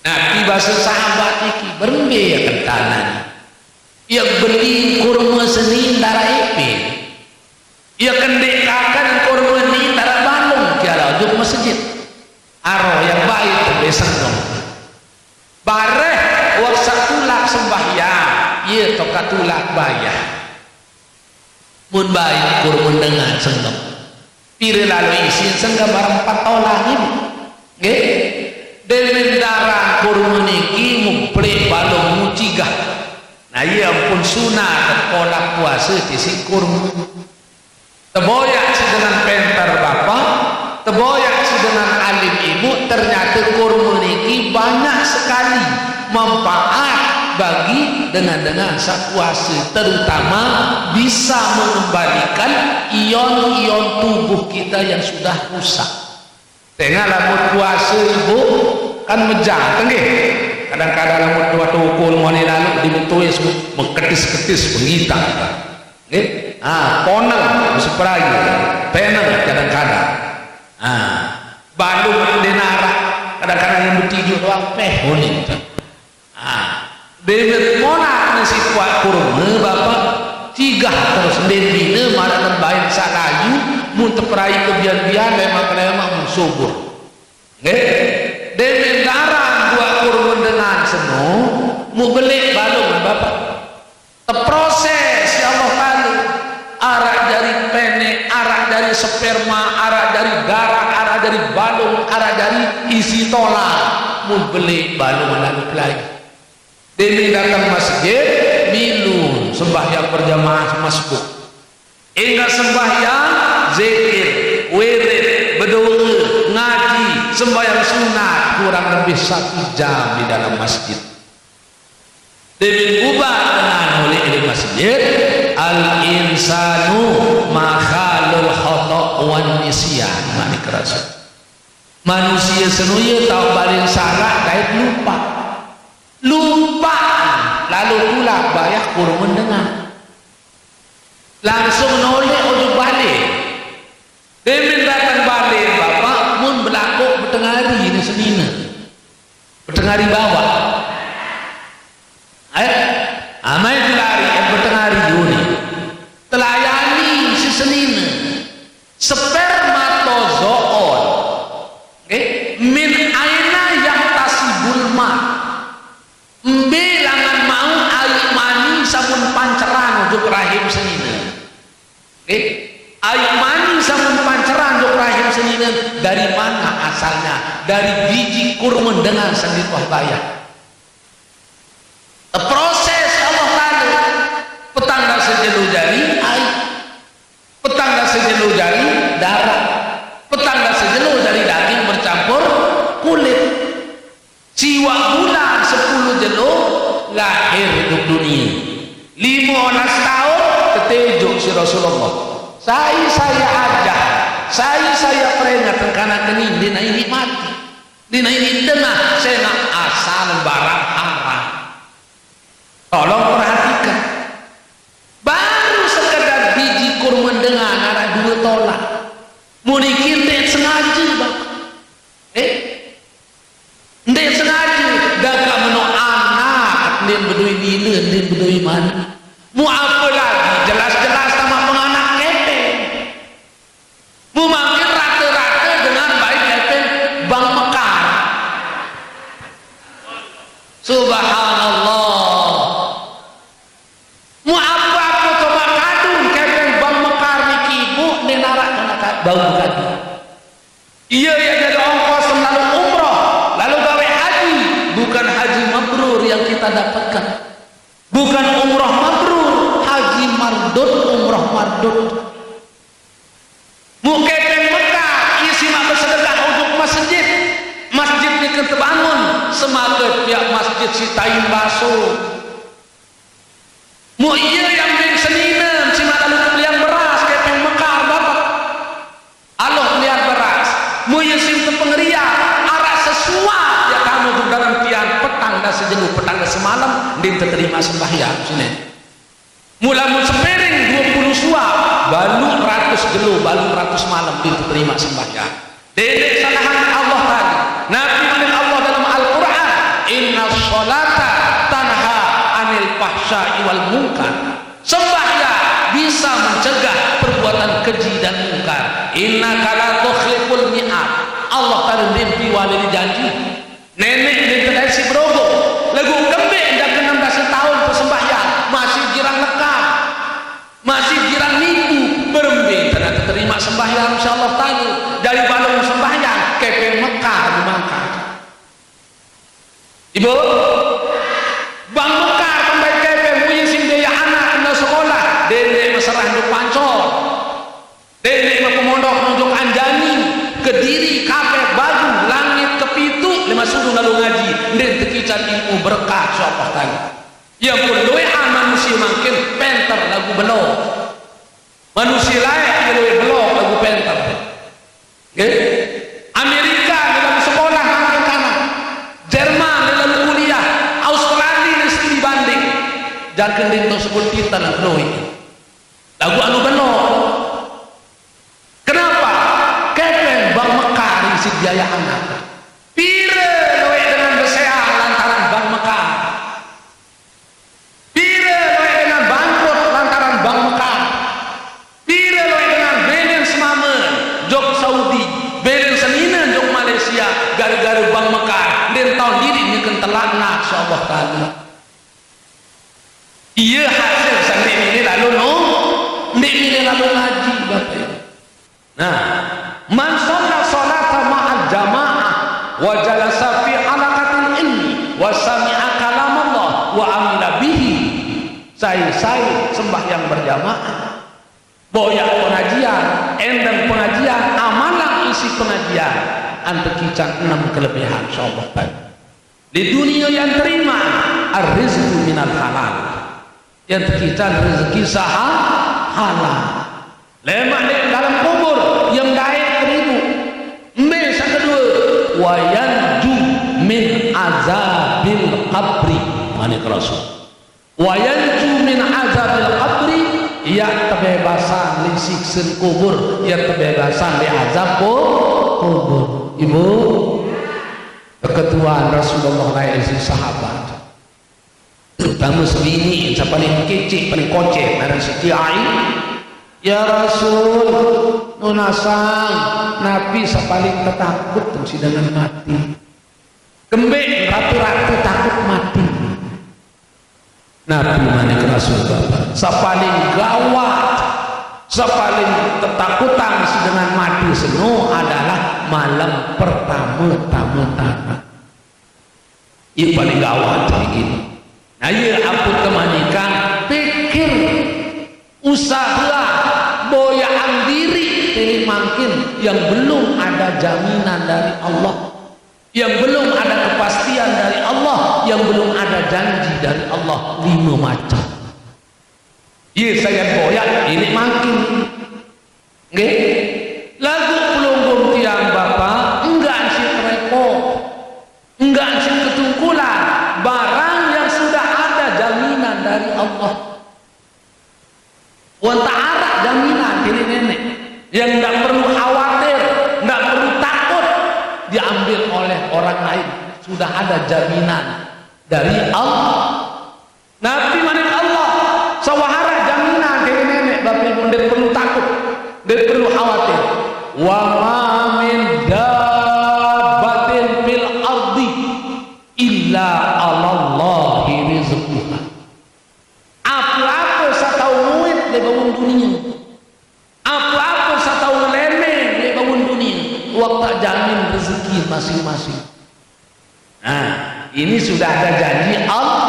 Nah, tiba sahabat iki, berembe ya kentanan. Ya beli kurma seni Naraipin. Ya kendekakan kurma ni Narabalung, kiara ojok masjid. Aro yang baik, besok dong. Bareh waksa tulak sembahyang, ye toka tulak bayah. Mun baik kurma dengan senggem. Pire lalu isin senggem arep empat tolang ibu. Nggih. Demen darang kurma niki muplek balung mucigah. Nah, iya ampun sunat kolak puasa tisi kurma. Teboyak si dengan penter bapak, teboyak si dengan alim ibu, ternyata kurma niki banyak sekali manfaat bagi dengan-dengan sapuasa, terutama bisa mengembalikan ion-ion tubuh kita yang sudah rusak. Tengah lamun puasa ibu kan mejang, tenggih. Kadang-kadang lamun tua tukul moni lalu dibetuis mengketis-ketis penggitang. Nggih. Ah, poneng mesti perayu. Peneng kadang-kadang. Ah, balu denara kadang-kadang yang bertijuk doang peh moni. Ah, bebet monak ni si kuat kurma bapak. Cigah terus den bina marak dan bain salayu mun teperai kebian-bian lemak-lemak mun subur. Nggih. Demen darang buat kurma dengan seno, mu belik balung bapak. Teproses ya Allah Taala. Arak dari penek, arak dari sperma, arak dari darah, arak dari balung, arak dari isi tolang. Mun belik balung lalu pelai. Demen datang masjid, milu sembahyang berjamaah masbuk. Ingat sembahyang, zikir, wirid, berdoa, ngaji, sembahyang sunat kurang lebih satu jam di dalam masjid. Demen bubar dengan oleh di masjid, al insanu makhalul khata wan nisyan, manik rasul. Manusia senuya tau paling salah kait lupa. Lupa, lalu pula bayah kurma dengan. Langsung noleh ujung balik. Demen datang balik, bapak mun berlaku bertengah hari ini senina. Bertengah hari bawah. Eh, amai dilari, eh, bertengah hari ini. Telayani si senina. Spermatozoon. Nggih, min aina yahtasibul ma. Embe langan mau ai mani samun panceran ujung rahim senina. Nggih, ai mani samun panceran ujung rahim senina dari mana asalnya? Dari biji kurma dengan sendiri wah bayah. Proses Allah Taala petang rasa jelu jari ai. Petang rasa jelu jari darah. Petang rasa jelu jari daging bercampur kulit. Siwak bulan sepuluh jelo lahir hidup dunia. Lima belas tahun ketejuk si Rasulullah. Saya saya ajar, saya saya peringatkan karena ini dina ini mati. Dina ini tengah sena asal barang haram. Tolong perhatikan. Baru sekedar biji kurma dengan ada dua tolak. Muni kita sengaja, Bapak. Eh? Ndeq sengaje, gagak meno anak, ndeq bedoi nine, ndeq bedoi mane. Mu apalagi jelas-jelas tamaq penganak kepeng. Mu mangkin rate-rate dengan baik kepeng bang mekar. Subhanallah. Mu apa-apa coba kadung kepeng bang mekar niki, Bu, ndeq naraq kena ka-, Bukan umroh mabrur, haji mardud, umroh mardud. Mu kepeng Mekah, isi mak bersedekah ujung masjid. Masjid ni ke terbangun, semakin pihak masjid si tain baso. Mu iya yang bin seninem, si mak lalu beli yang beras, kepeng Mekah, bapak. Allah lihat beras. Mu iya sim tepengeriak, arak sesuap ya kamu tu dalam tian petang dah sejelu, petang dah semalam, din terima sembahyang sini. Mula mu sepiring dua puluh suap, balu ratus jelo, balu ratus malam dia terima sembahyang. Dedek salahan Allah tadi. Nabi maning Allah dalam Al-Quran, "Inna sholata tanha anil fahsya'i wal munkar." Sembahyang bisa mencegah perbuatan keji dan mungkar. Inna kala tukhliful mi'ad. Allah tadi rimpi wali janji. Nenek dia kedai si berogo. Lagu kembik dah ke enam belas tahun persembahyang. Masih girang lekam. Masih girang nipu. Berembe tak terima sembahyang, insya Allah tadi. Dari balong sembahyang, kepeng Mekah memangkat. Ibu, Bang Mekar kembali kepeng, muyin sing biaya anak kena sekolah, dendek mesrah duk pancor. Dendek mepemondok nunjuk Anjani, Kediri, Kapet, Baju, Langit, Kepitu, lima sudu lalu ngaji, den tekican ilmu berkah, insyaallah taala. Ya pun doa manusia makin penter lagu belok. Manusia lain dia lebih belok lagu penter. Nggih. Amerika dia lalu sekolah makin kanan. Jerman dia lalu kuliah. Australia dia studi banding. Jangan kending tu sebut kita nak belok. Lagu anu belok. Kenapa? Kepeng Bang Mekar isi biaya anak. Pire luwih dengan beseang lantaran Bang Mekar. Pire luwih dengan bangkrut lantaran Bang Mekar. Pire luwih dengan benen semame jok Saudi, benen senine jok Malaysia, gara-gara Bang Mekar. Den taun diri ni kentelak nak, insyaallah taala. Iya hasil sandi ini lalu no, ndik ini lalu ngaji, Bapak Ibu. Nah, man shalla sholata ma'al jamaah wa jalasa fi halaqatil ilmi wa sami'a kalam Allah wa amila bihi. Sai-sai sembahyang berjamaah. Boyak pengajian, endeng pengajian, amalang isi pengajian. Antekican enam kelebihan, insyaallah taala. Di dunia yang terima, ar-rizqu minal halal. Yang tekican rezeki saha halal. Lemak di dalam kubur yang daik teribu. Mbe yang kedua, wa yanju min azabil qabri. Mana ke Rasul? Wa yanju min azabil qabri, ia tebebasan di siksa kubur, ia tebebasan di azab ku-, kubur. Ibu, keketuaan Rasulullah lain si sahabat. Terutama sebini, yang paling kecil, paling kocek, ngaran Siti Aisyah. Ya Rasul, nunasang, Nabi sepaling ketakut si dengan mati. Kembik ratu-ratu takut mati. Nabi manik Rasul Bapak, sepaling gawat, sepaling ketakutan si dengan mati seno adalah malam pertama-tama. Ia paling gawat begini. Nah, ia ampun kemanikan, pikir, usaha, boyaan diri, pilih mangkin yang belum ada jaminan dari Allah, yang belum ada kepastian dari Allah, yang belum ada janji dari Allah, lima macam. Ye, saya boyak, ini mangkin. Nggih. Lagu pelunggung tiang Bapak, enggak ansih repot, enggak ansih ketungkulan, barang yang sudah ada jaminan dari Allah. Wan tak arak jaminan diri nenek, yang ndak perlu khawatir, ndak perlu takut diambil oleh orang lain. Sudah ada jaminan dari Allah. Nabi manik Allah, sawahara jaminan diri nenek, bapak ibu, ndak perlu takut, ndak perlu khawatir. Wa ma min dabbatin fil ardi illa alallahi rizquha. Apa-apa satau muit di bawah dunia, apa-apa satau ngelemeng di bawah dunia, waktu jamin rezeki masing-masing. Nah, ini sudah ada janji Allah.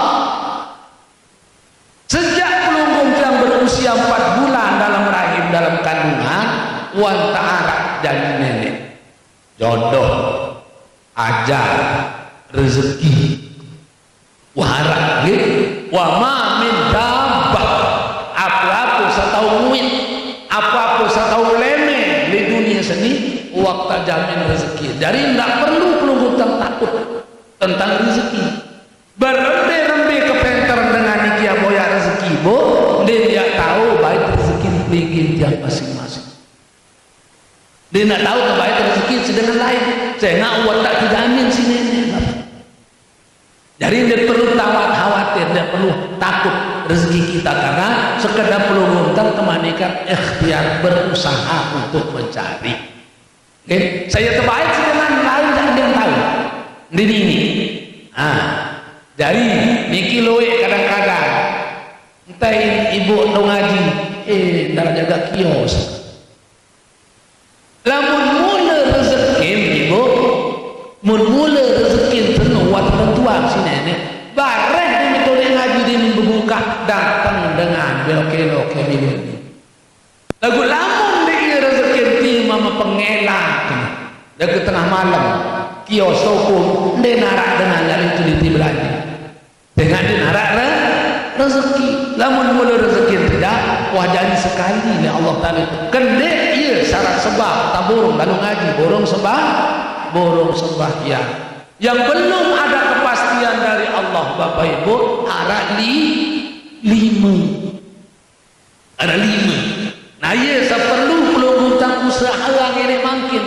empat bulan dalam rahim, dalam kandungan, wan taarak janji nenek. Jodoh, ajal, rezeki. Wah, arak, nggih. Wa ma min dabbah. Apa-apa saq tao nguit, apa-apa saq tao leme leq dunie seni, wah tejamin rezeki. Jari ndaq perlu pelungguh tang takut tentang rezeki. Berembe-rembe kepenteren dengan niki, ya, boyaq rezeki, Bu, ndeq yaq tao bait rezeki pelinggih tiang masing-masing. Ndeq naq tao kebait rezeki sedengan lain. Sengaq uwat tak tejamin si nenek, Bapak. Jadi ndeq perlu tawat khawatir, ndeq perlu takut rezeki kita, karena sekedar pelungguh tang kemanikan ikhtiar berusaha untuk mencari. Oke, saya terbaik sedengan lain, tak ada yang tahu. Ndini ini. Ah, jari niki lueq kadang-kadang. Entah ibu dong ngaji, eh, ndaraq jaga kios. Lamun mule rezekin, ibu, mun mule rezekin penuh, wah tentuang si nenek. Bareh dini tone ngaji, dini bebukaq, dateng dengan belok-belok, belok-belok. Laguq lamun ndeq ie rezeki, timaq mepengelak, dait tengah malem, kios toko ndeq naraq dengan lalo teliti belanje. Dengan ndeq naraq re-, rezeki. Lamun mule rezeki tidak, wah jari sekali leq Allah Taala. Kendeq ie syarat sembah, tak borong lalo ngaji, borong sembah, borong sembahyang. Yang belum ada kepastian dari Allah, Bapak Ibu, araq li-, lime. Araq lime. Nah, ie saq perlu pelungguh tang usahe ngelek mangkin.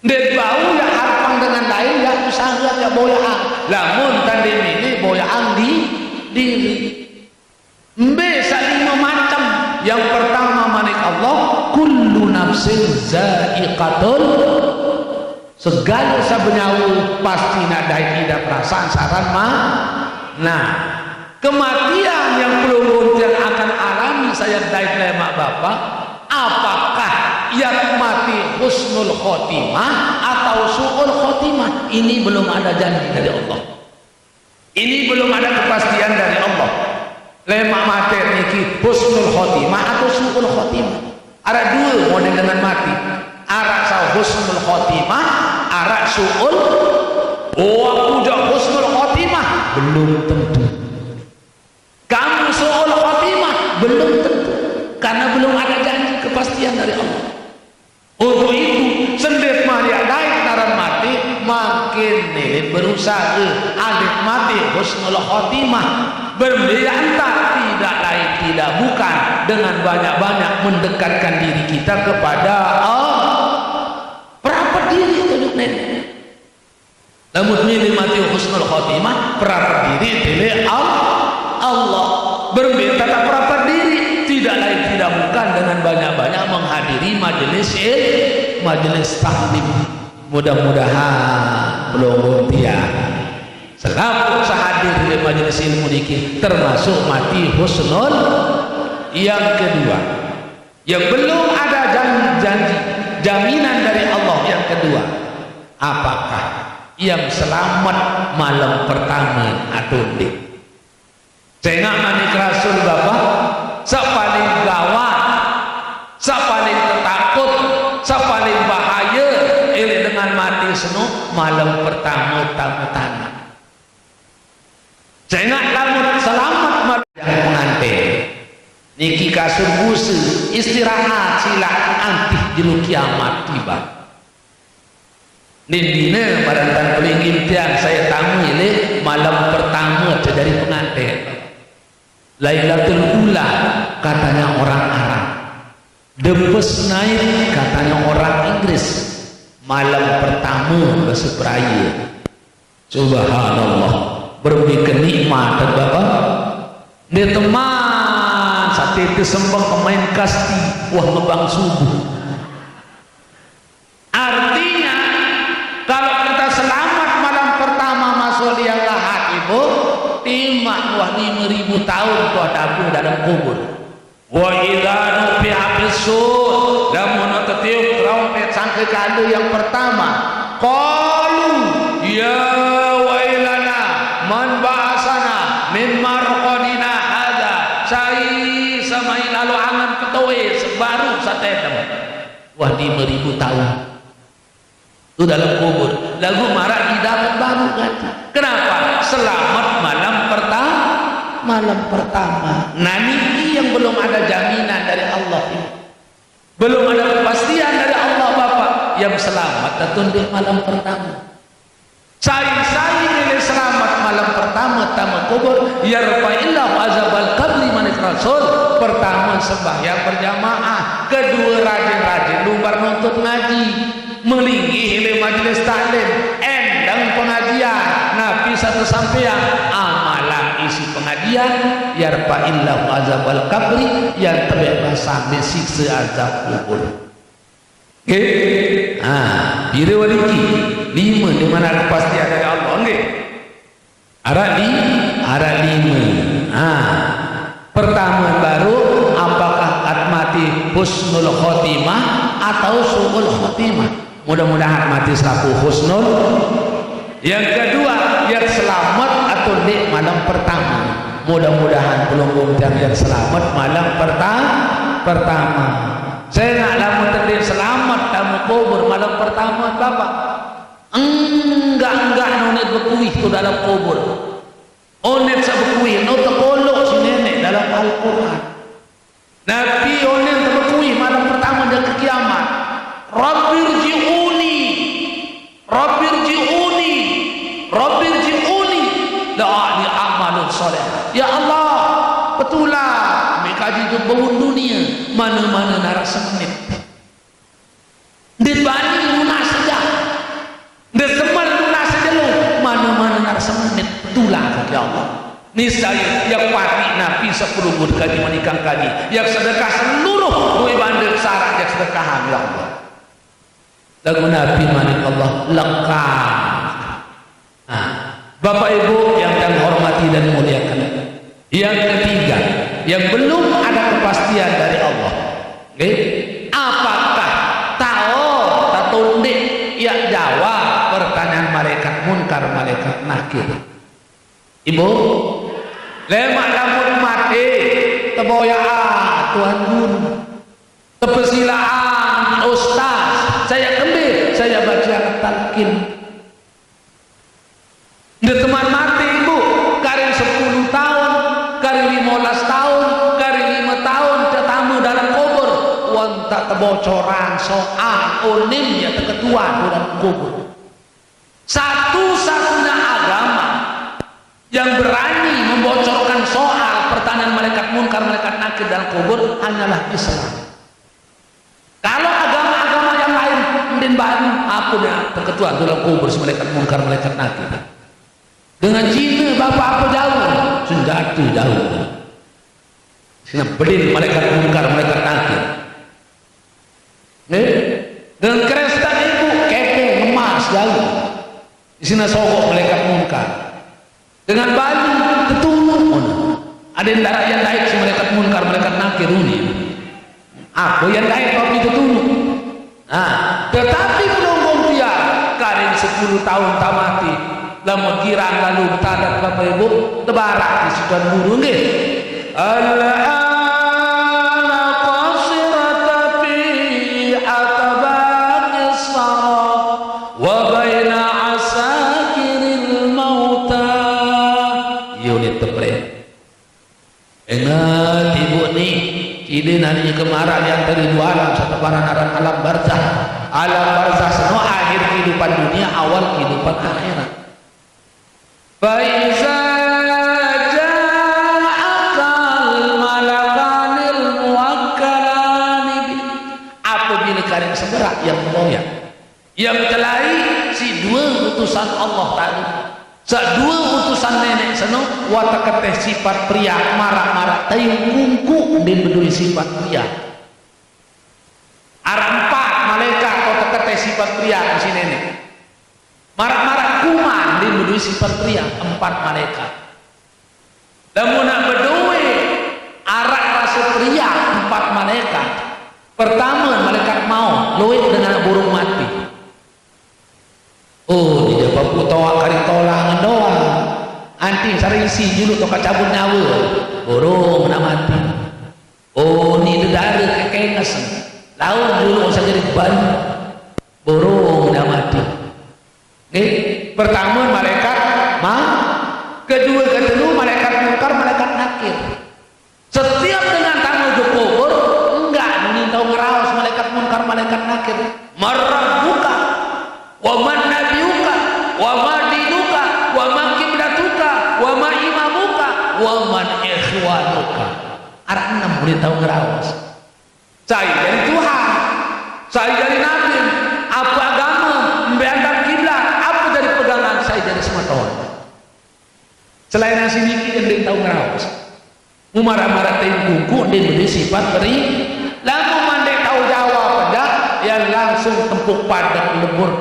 Ndeq bau yaq arepang dengan lain, yaq usahe, yaq boyaqang. Lamun tande mele boyaqang di diri. Mbe saq lime macem? Yang pertama manik Allah, "Kullu nafsin za'iqatul," segale saq benyawe pasti naq dait idap perasaan saran ma-, nah, kematian yang pelungguh tiang akan alami, saya dait lemaq Bapak, apakah yaq mati husnul khotimah atau su'ul khotimah? Ini belum ada janji dari Allah. Ini belum ada kepastian dari Allah. Lemaq mate niki husnul khotimah atau su'ul khotimah? Araq due model dengan mati. Araq saq husnul khotimah, araq su'ul. Oh, aku jaq husnul khotimah, belum tentu. Kamu su'ul khotimah, belum tentu. Karena belum ada janji kepastian dari Allah. Untuk itu, sendeq maliaq dait naran mate, mangkin ndeq berusahe, adeq mate husnul khotimah. Berembe yaq entan, tidak lain tidak bukan dengan banyak-banyak mendekatkan diri kita kepada Allah. Perapet diri, tunjuk nenek. Lamun mele mate husnul khotimah, perapet diri tele Al-, Allah. Berembe tatap perapet diri, tidak lain tidak bukan dengan banyak-banyak menghadiri majelis il-, majelis taklim. Mudah-mudahan pelungguh tiang selapuq saq hadir di majelis ilmu niki termasuk mate husnul. Yang kedua, yang belum ada jan-, janji, jaminan dari Allah. Yang kedua, apakah yang selamat malem pertame atau ndeq? Sengaq manik Rasul, Bapak, saq paling gawat, saq paling tetakut, saq paling bahaye, eleq dengan mate seno, malem pertame tame tanaq. Sengaq lamun selamet mal-, penganten niki kasur buse, istirahat silaq, antih jelo kiamat tiba. Nindine marantan pelinggih tiang, saya tame leq malem pertame tejari penganten. Lailatul Ula, katanya orang Arab. The first night, katanya orang Inggris. Malem pertame base Beraye. Subhanallah, berembe kenikmatan, Bapak. Ndeq teman sate tesembeng main kasti, wah ngebang subuh. Artinya, kalau kita selamat malam pertama masuk liang lahat, Ibu, timaq wah lime ribu taun tuah tabuh dalem kubur. Wa idza nufiha fis sur, lamun tetiup trompet sangkekale yang pertama, qalu ya wailana man ba'asana min marqadina hadza, sai samail Wah, lima ribu tahun tu dalam kubur. Lagu marah idaman baru ganti. Kenapa? Selamat malam pertama. Malam pertama. Nah, niki yang belum ada jaminan dari Allah ini. Belum ada kepastian dari Allah, Bapak. Yang selamat tentu di malam pertama. Sai-sai milih selamat malam pertama tama kubur, yarfa'illahu azabal qabri manik rasul. Pertama sembahyang berjamaah, kedua rajin-rajin lumbar nuntut ngaji, melinggih di majelis taklim, endang pengajian, napi satu sampean, amalan isi pengajian, yarfa'illahu azabal qabri, yang terbebas sampai siksa azab kubur. Nggih. Ah, pira wariki? Lima, di mana kepastian dari Allah, nggih. Arah di, arah lima. Ah. Pertama baru, apakah kat mati husnul khotimah atau su'ul khotimah? Mudah-mudahan mati selaku husnul. Yang kedua, yang selamat atau di malam pertama. Mudah-mudahan pelunggung tiang yang selamat malam pertama. Pertama. Saya nak lama terdek selamat tamu kubur malam pertama, Bapak. Enggak-enggak nonet bekuih tu dalam kubur. Onet sebekuih, no terkolok si nenek dalam Al-Quran. Nabi onen terbekui malam pertama dia ke kiamat. Rabbirji'uni, Rabbirji'uni, Rabbirji'uni la'alli a'malun salih. Ya Allah, betulah, ambil kaji tu bangun dunia, mana-mana narasa menit. Dia bani lunas saja. Dia semal lunas saja lu. Mana-mana nak semenit tulah, ya Allah. Niscaya yang pati napi sepuluh kaji manikang kaji. Yang sedekah seluruh duit bandar sarat yang sedekah, ya Allah. Lagu napi manik Allah lekang. Nah, Bapak Ibu yang kami hormati dan muliakan, yang ketiga, yang belum ada kepastian dari Allah. Nggih? Apakah tao tatundik ia jawab pertanyaan malaikat Munkar, malaikat Nakir? Ibu, lemak lamun mati, teboyaan Tuan Guru. Tepesilaan Ustaz, saya kembali, saya baca talqin. Ndeteman mati ibu, karing sepuluh tahun, karing lima belas tahun, karing lima tahun tetamu dalam kubur. Wan tak tebocoran soal onim ya teketua dalam kubur. Satu-satunya agama yang berani membocorkan soal pertanyaan malaikat Munkar, malaikat Nakir dalam kubur hanyalah Islam. Kalau agama-agama yang lain, mending baru apa dia terketua dalam kubur si malaikat Munkar, malaikat Nakir. Dengan Cina bapak apa jauh? Senjata jauh. Sina bedin malaikat Munkar, malaikat Nakir. Eh? Dengan Kristen ibu kepeng emas jauh. Di sini sogok malaikat Munkar. Dengan Bali ketulung. Ada yang darah yang naik si malaikat Munkar, malaikat Nakir uni. Aku yang naik tapi ketulung. Nah, tetapi belum buktian. Karing sepuluh tahun tamati. Lama girang lalu tadat Bapak Ibu, tebarak di Situan Guru nggih. Al-ana qasirata fi atbaqis sara wa baina asakiril mauta. Unit teple. Ingat ibu ni, kidin hanya kemaran yang tadi dua alam, satu pararan alam barzah. Alam barzah semua akhir kehidupan dunia, awal kehidupan akhirat. Fa iza ja'akal malakanil muwakkalani bi-, apabila karing seberak yang moyang, yang kelai si dua utusan Allah tadi, sa dua utusan nenek seno, watak keteh sifat pria, marak-marak tayung kungku, din bedui sifat pria. Arah empat malaikat kau teketeh sifat pria si nenek. Marak-marak kuman di bedui sifat pria, empat malaikat. Lamun nak bedui arak rasa pria, empat malaikat. Pertama malaikat maut, luit dengan burung mati. Oh, di dia papu toa kari tolangan doang. Anting sarisi juluk toka cabut nyawa. Burung nak mati. Oh, ni dedara kekenges. Laun dulu usah jadi ban. Burung dah mati. Nih, pertama malaikat ma, kedua, ketelu malaikat Munkar, malaikat Nakir. Setiap dengan tamu ke kubur, enggak, mending tahu ngeraos malaikat Munkar, malaikat Nakir. "Man rabbuka, wa man nabiyuka, wa ma dinuka, wa ma kiblatuka, wa ma imamuka, wa man ikhwanuka." Arah enam mending tahu ngeraos. Saya jadi Tuhan, saya jadi Nabi, apa agama, mbe andap kiblat, apa jadi pegangan, saya jadi semeton. Selain nasi niki yang dia tahu ngeraos. Mumarah-marah tim kuku, dia beri sifat beri. Lalu mandek tahu jawab dah, yang langsung tempuk padat lembur.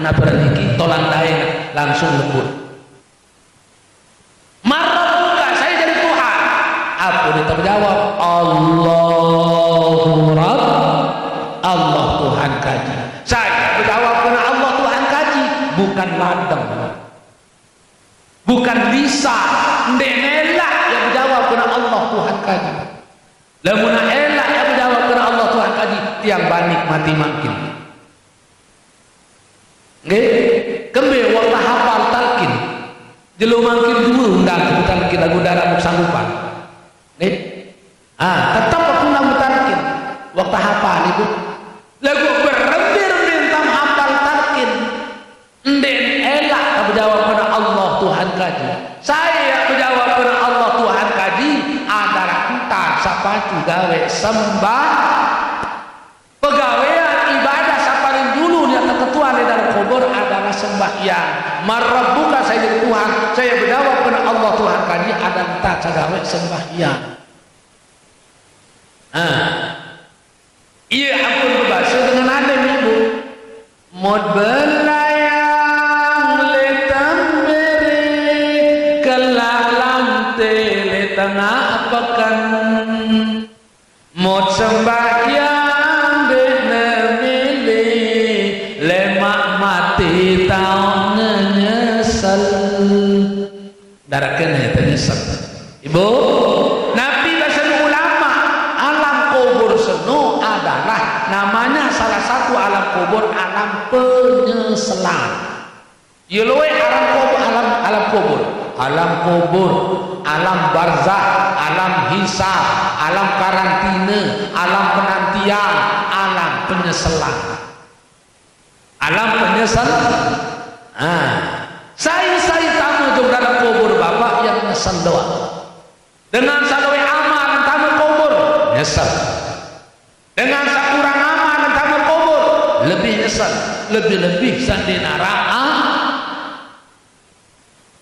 Nak beraniki, tolan lain langsung lembur. "Man rabbuka," saya jadi Tuhan. Apa dia terjawab? "Allahu Rabb, Allah Tuhan kaji." Saya berjawab kena Allah Tuhan kaji, bukan ladang. Bukan bisa, ndek nelak yang berjawab kena Allah Tuhan kaji. Lamun elak yang berjawab kena Allah Tuhan kaji, tiang banik mati mangkin. Nggih, kembe waktu hafal talqin. Jelo mangkin dua undang kita talqin lagu darah muk sanggupan. Nggih. Ah, tetap aku nak mutarkin. Waktu hafal itu. Lagu berembe-rembe entam hafal talqin. Ndek elak tak berjawab kena Allah Tuhan kaji. Saya berjawab kena Allah Tuhan kaji adalah entar sapacu gawe sembah. Pegawean ibadah sapaling dulu yang terketua di dalam kubur adalah sembahyang. "Man rabbuka," saya jadi Tuhan, saya berjawab kena Allah Tuhan kaji adalah entar sagawe sembahyang. Nah, iya ampun berbahasa dengan alim ibu. Mut belayang le tembere, kelah lamte le tengah pekan. Mut sembahyang dek nemili, lemak mati tau ngenyesel. Darakan ya, tanya sep. Ibu, Nabi bahasa ulama, alam kubur seno adalah namanya salah satu alam kubur, alam penyesalan. Yulwe alam kubur, alam, alam kubur, alam kubur, alam barzah, alam hisab, alam karantina, alam penantian, alam penyesalan. Alam penyesalan. Nah, sai-sai tamu jong dalam kubur bapak yang nyesel doang. Dengan sagawe amal tamu kubur, nyesel. Dengan sakurang amal tamu kubur, lebih nyesel. Lebih-lebih sandi neraka.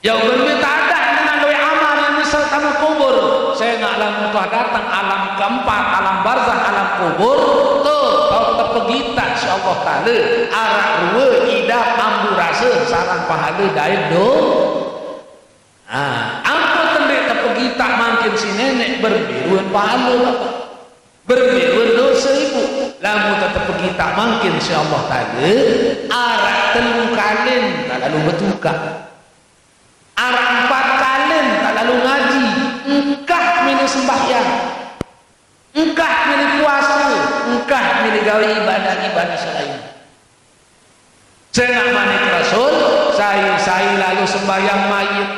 Ya, uben mita adat dengan gawe amal yang nyesel tamu kubur. Saya nak lamun tuah datang alam keempat, alam barzah, alam kubur. Tuh, tau tepegitak si Allah Ta'ala. Arak rua idap ambu rasa sarang pahala dain do. Ha, ampu tendek tepegitak mangkin si nenek berbiruan pahala bapak. Berbiruan dosa ibu. Lamun tepegitak mangkin si Allah Ta'ala, arak telu kalin tak lalu betukak. Arak empat kalin tak lalu ngaji, engkah mini sembahyang, engkah mini puasa, engkah mini gawe ibadah-ibadah selain. Sengak manik Rasul, sai-sai lalu sembahyang mayit.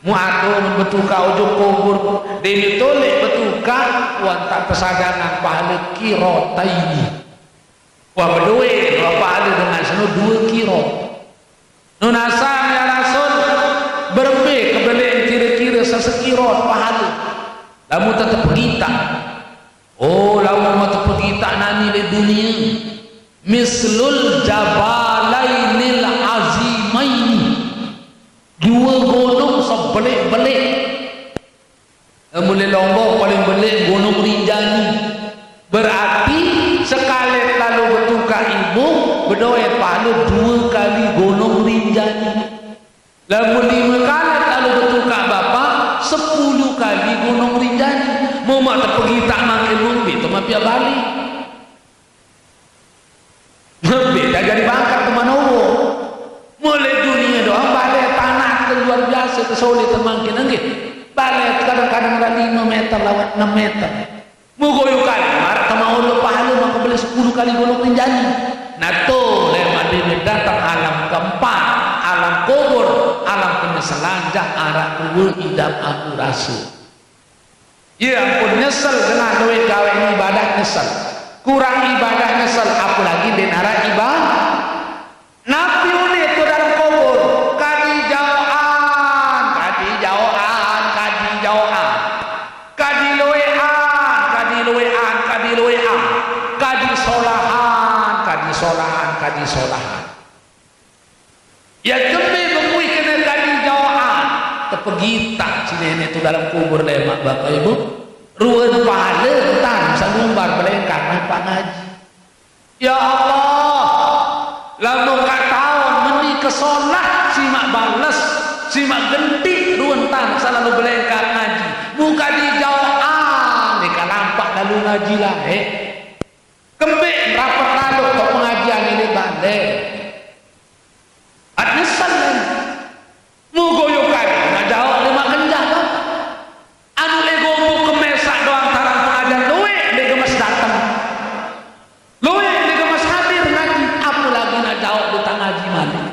Muado betukak ujung kubur, dini tolek betukak, wan tak pesadangan pahala kirotaini. Wah, bedoe, wah, pahala dengan seno dua kiro. Nunasam ya Rasul, berembe kebelek kira-kira sesekiro pahala. Lamun tetep kita. Oh, lamun mau tetep kita nani di dunia. Mislul jabalainil azimaini. Dua gunung sebelik-belik. Mulai Lombok paling belik Gunung Rinjani. Berarti sekali lalu betukak ibu, bedoe pahala dua kali Gunung Rinjani. Lamun lima kali lalu betukak bapak, sepuluh kali Gunung Rinjani. Mau mak tepegitak makin mumbi tu mampir balik. Beda jadi bangkat ke Manowo. Mulai dunia doang balai tanah ke luar biasa ke solid temangkin enggih. Balai kadang-kadang ada lima meter lawan enam meter. Mugoyukan, marak temau lu pahala maka sepuluh kali golok ninjani. Nah, to leman dene dateng alam keempat, alam kubur, alam penyesalan, dah araq rue idap aku rase. Ye ampun, nyesel dengan lueq gaweq ibadah, nyesel. Kurang ibadah, nyesel, apelagi ndeq naraq ibadah. Napi uleq to dalem kubur? Kadi jaoqan, kadi jaoqan, kadi jaoqan. Kadi lueqan, kadi lueqan, kadi lueqan. Kadi solahan, kadi solahan, kadi solahan. Ye kembe bekuih kene kadi jaoqan? Tepegitaq siq neneq to dalem kubur lemaq, Bapak Ibu. Ruen pahale ntan saq lumbar belengkar nampaq ngaji. Ya Allah, lamun kataon meni kesolah simaq bales, simaq genti ruen ntan saq lalo belengkar ngaji. Mun kadi jaoqan, ndeq kalampaq lalo ngaji laeq. Kembeq rapet lalo to pengajian leq bale. At nyesel. Mugoyokan, nah, jaoq lemaq kenjah, Bang. Anu leq gubuk kemesaq doang tarang pengajian, lueq ndeq gemes dateng. Lueq ndeq gemes hadir ngaji, apelagi nah jaoq leq tang ngaji malik.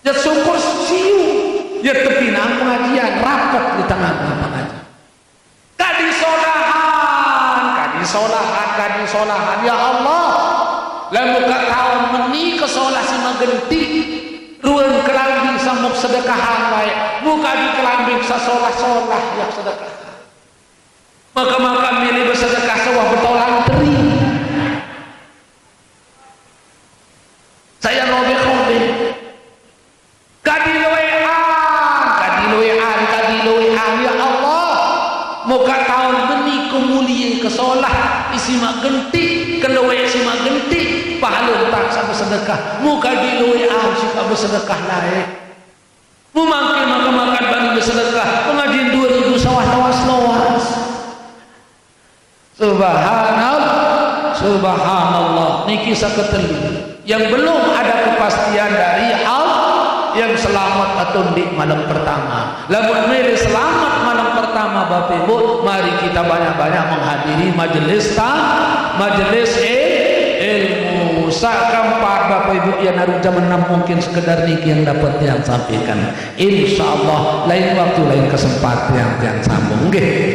Ye syukur siu, ye tepinang pengajian, rapet leq tengaq pengajian. Kadi solahan, kadi solahan, kadi solahan. Ya Allah, lamun kataon meni kesolah simaq genti, ruen kelambi saq muq sedekahan laeq, muq kadi kelambi saq solah-solah yaq sedekahan. Make-make mele besedekah sewah betolang teri. Saya robek-robek. Kadi lueqan, kadi lueqan, kadi lueqan, ya Allah. Muq kataon meni kemulie kesolah, isiq maq genti, kelueq siq maq genti, pahale ntan saq besedekah. Muq kadi lueqan siq maq besedekah laeq. Muq mangkin make-make bani besedekah, pengajian due ribu sawah loas-loas. Subhanallah, subhanallah. Niki saq ketelu. Yang belum ada kepastian dari Allah, yang selamet atau ndeq malem pertama. Lamun mele selamet malem pertama, Bapak Ibu, mari kita banyak-banyak menghadiri majelis ta-, majelis il-, ilmu. Saq keempat, Bapak Ibu, yang naruh jam enam, mungkin sekedar niki yang dapat tiang sampaikan. Insyaallah, lain waktu, lain kesempatan tiang sambung. Nggih.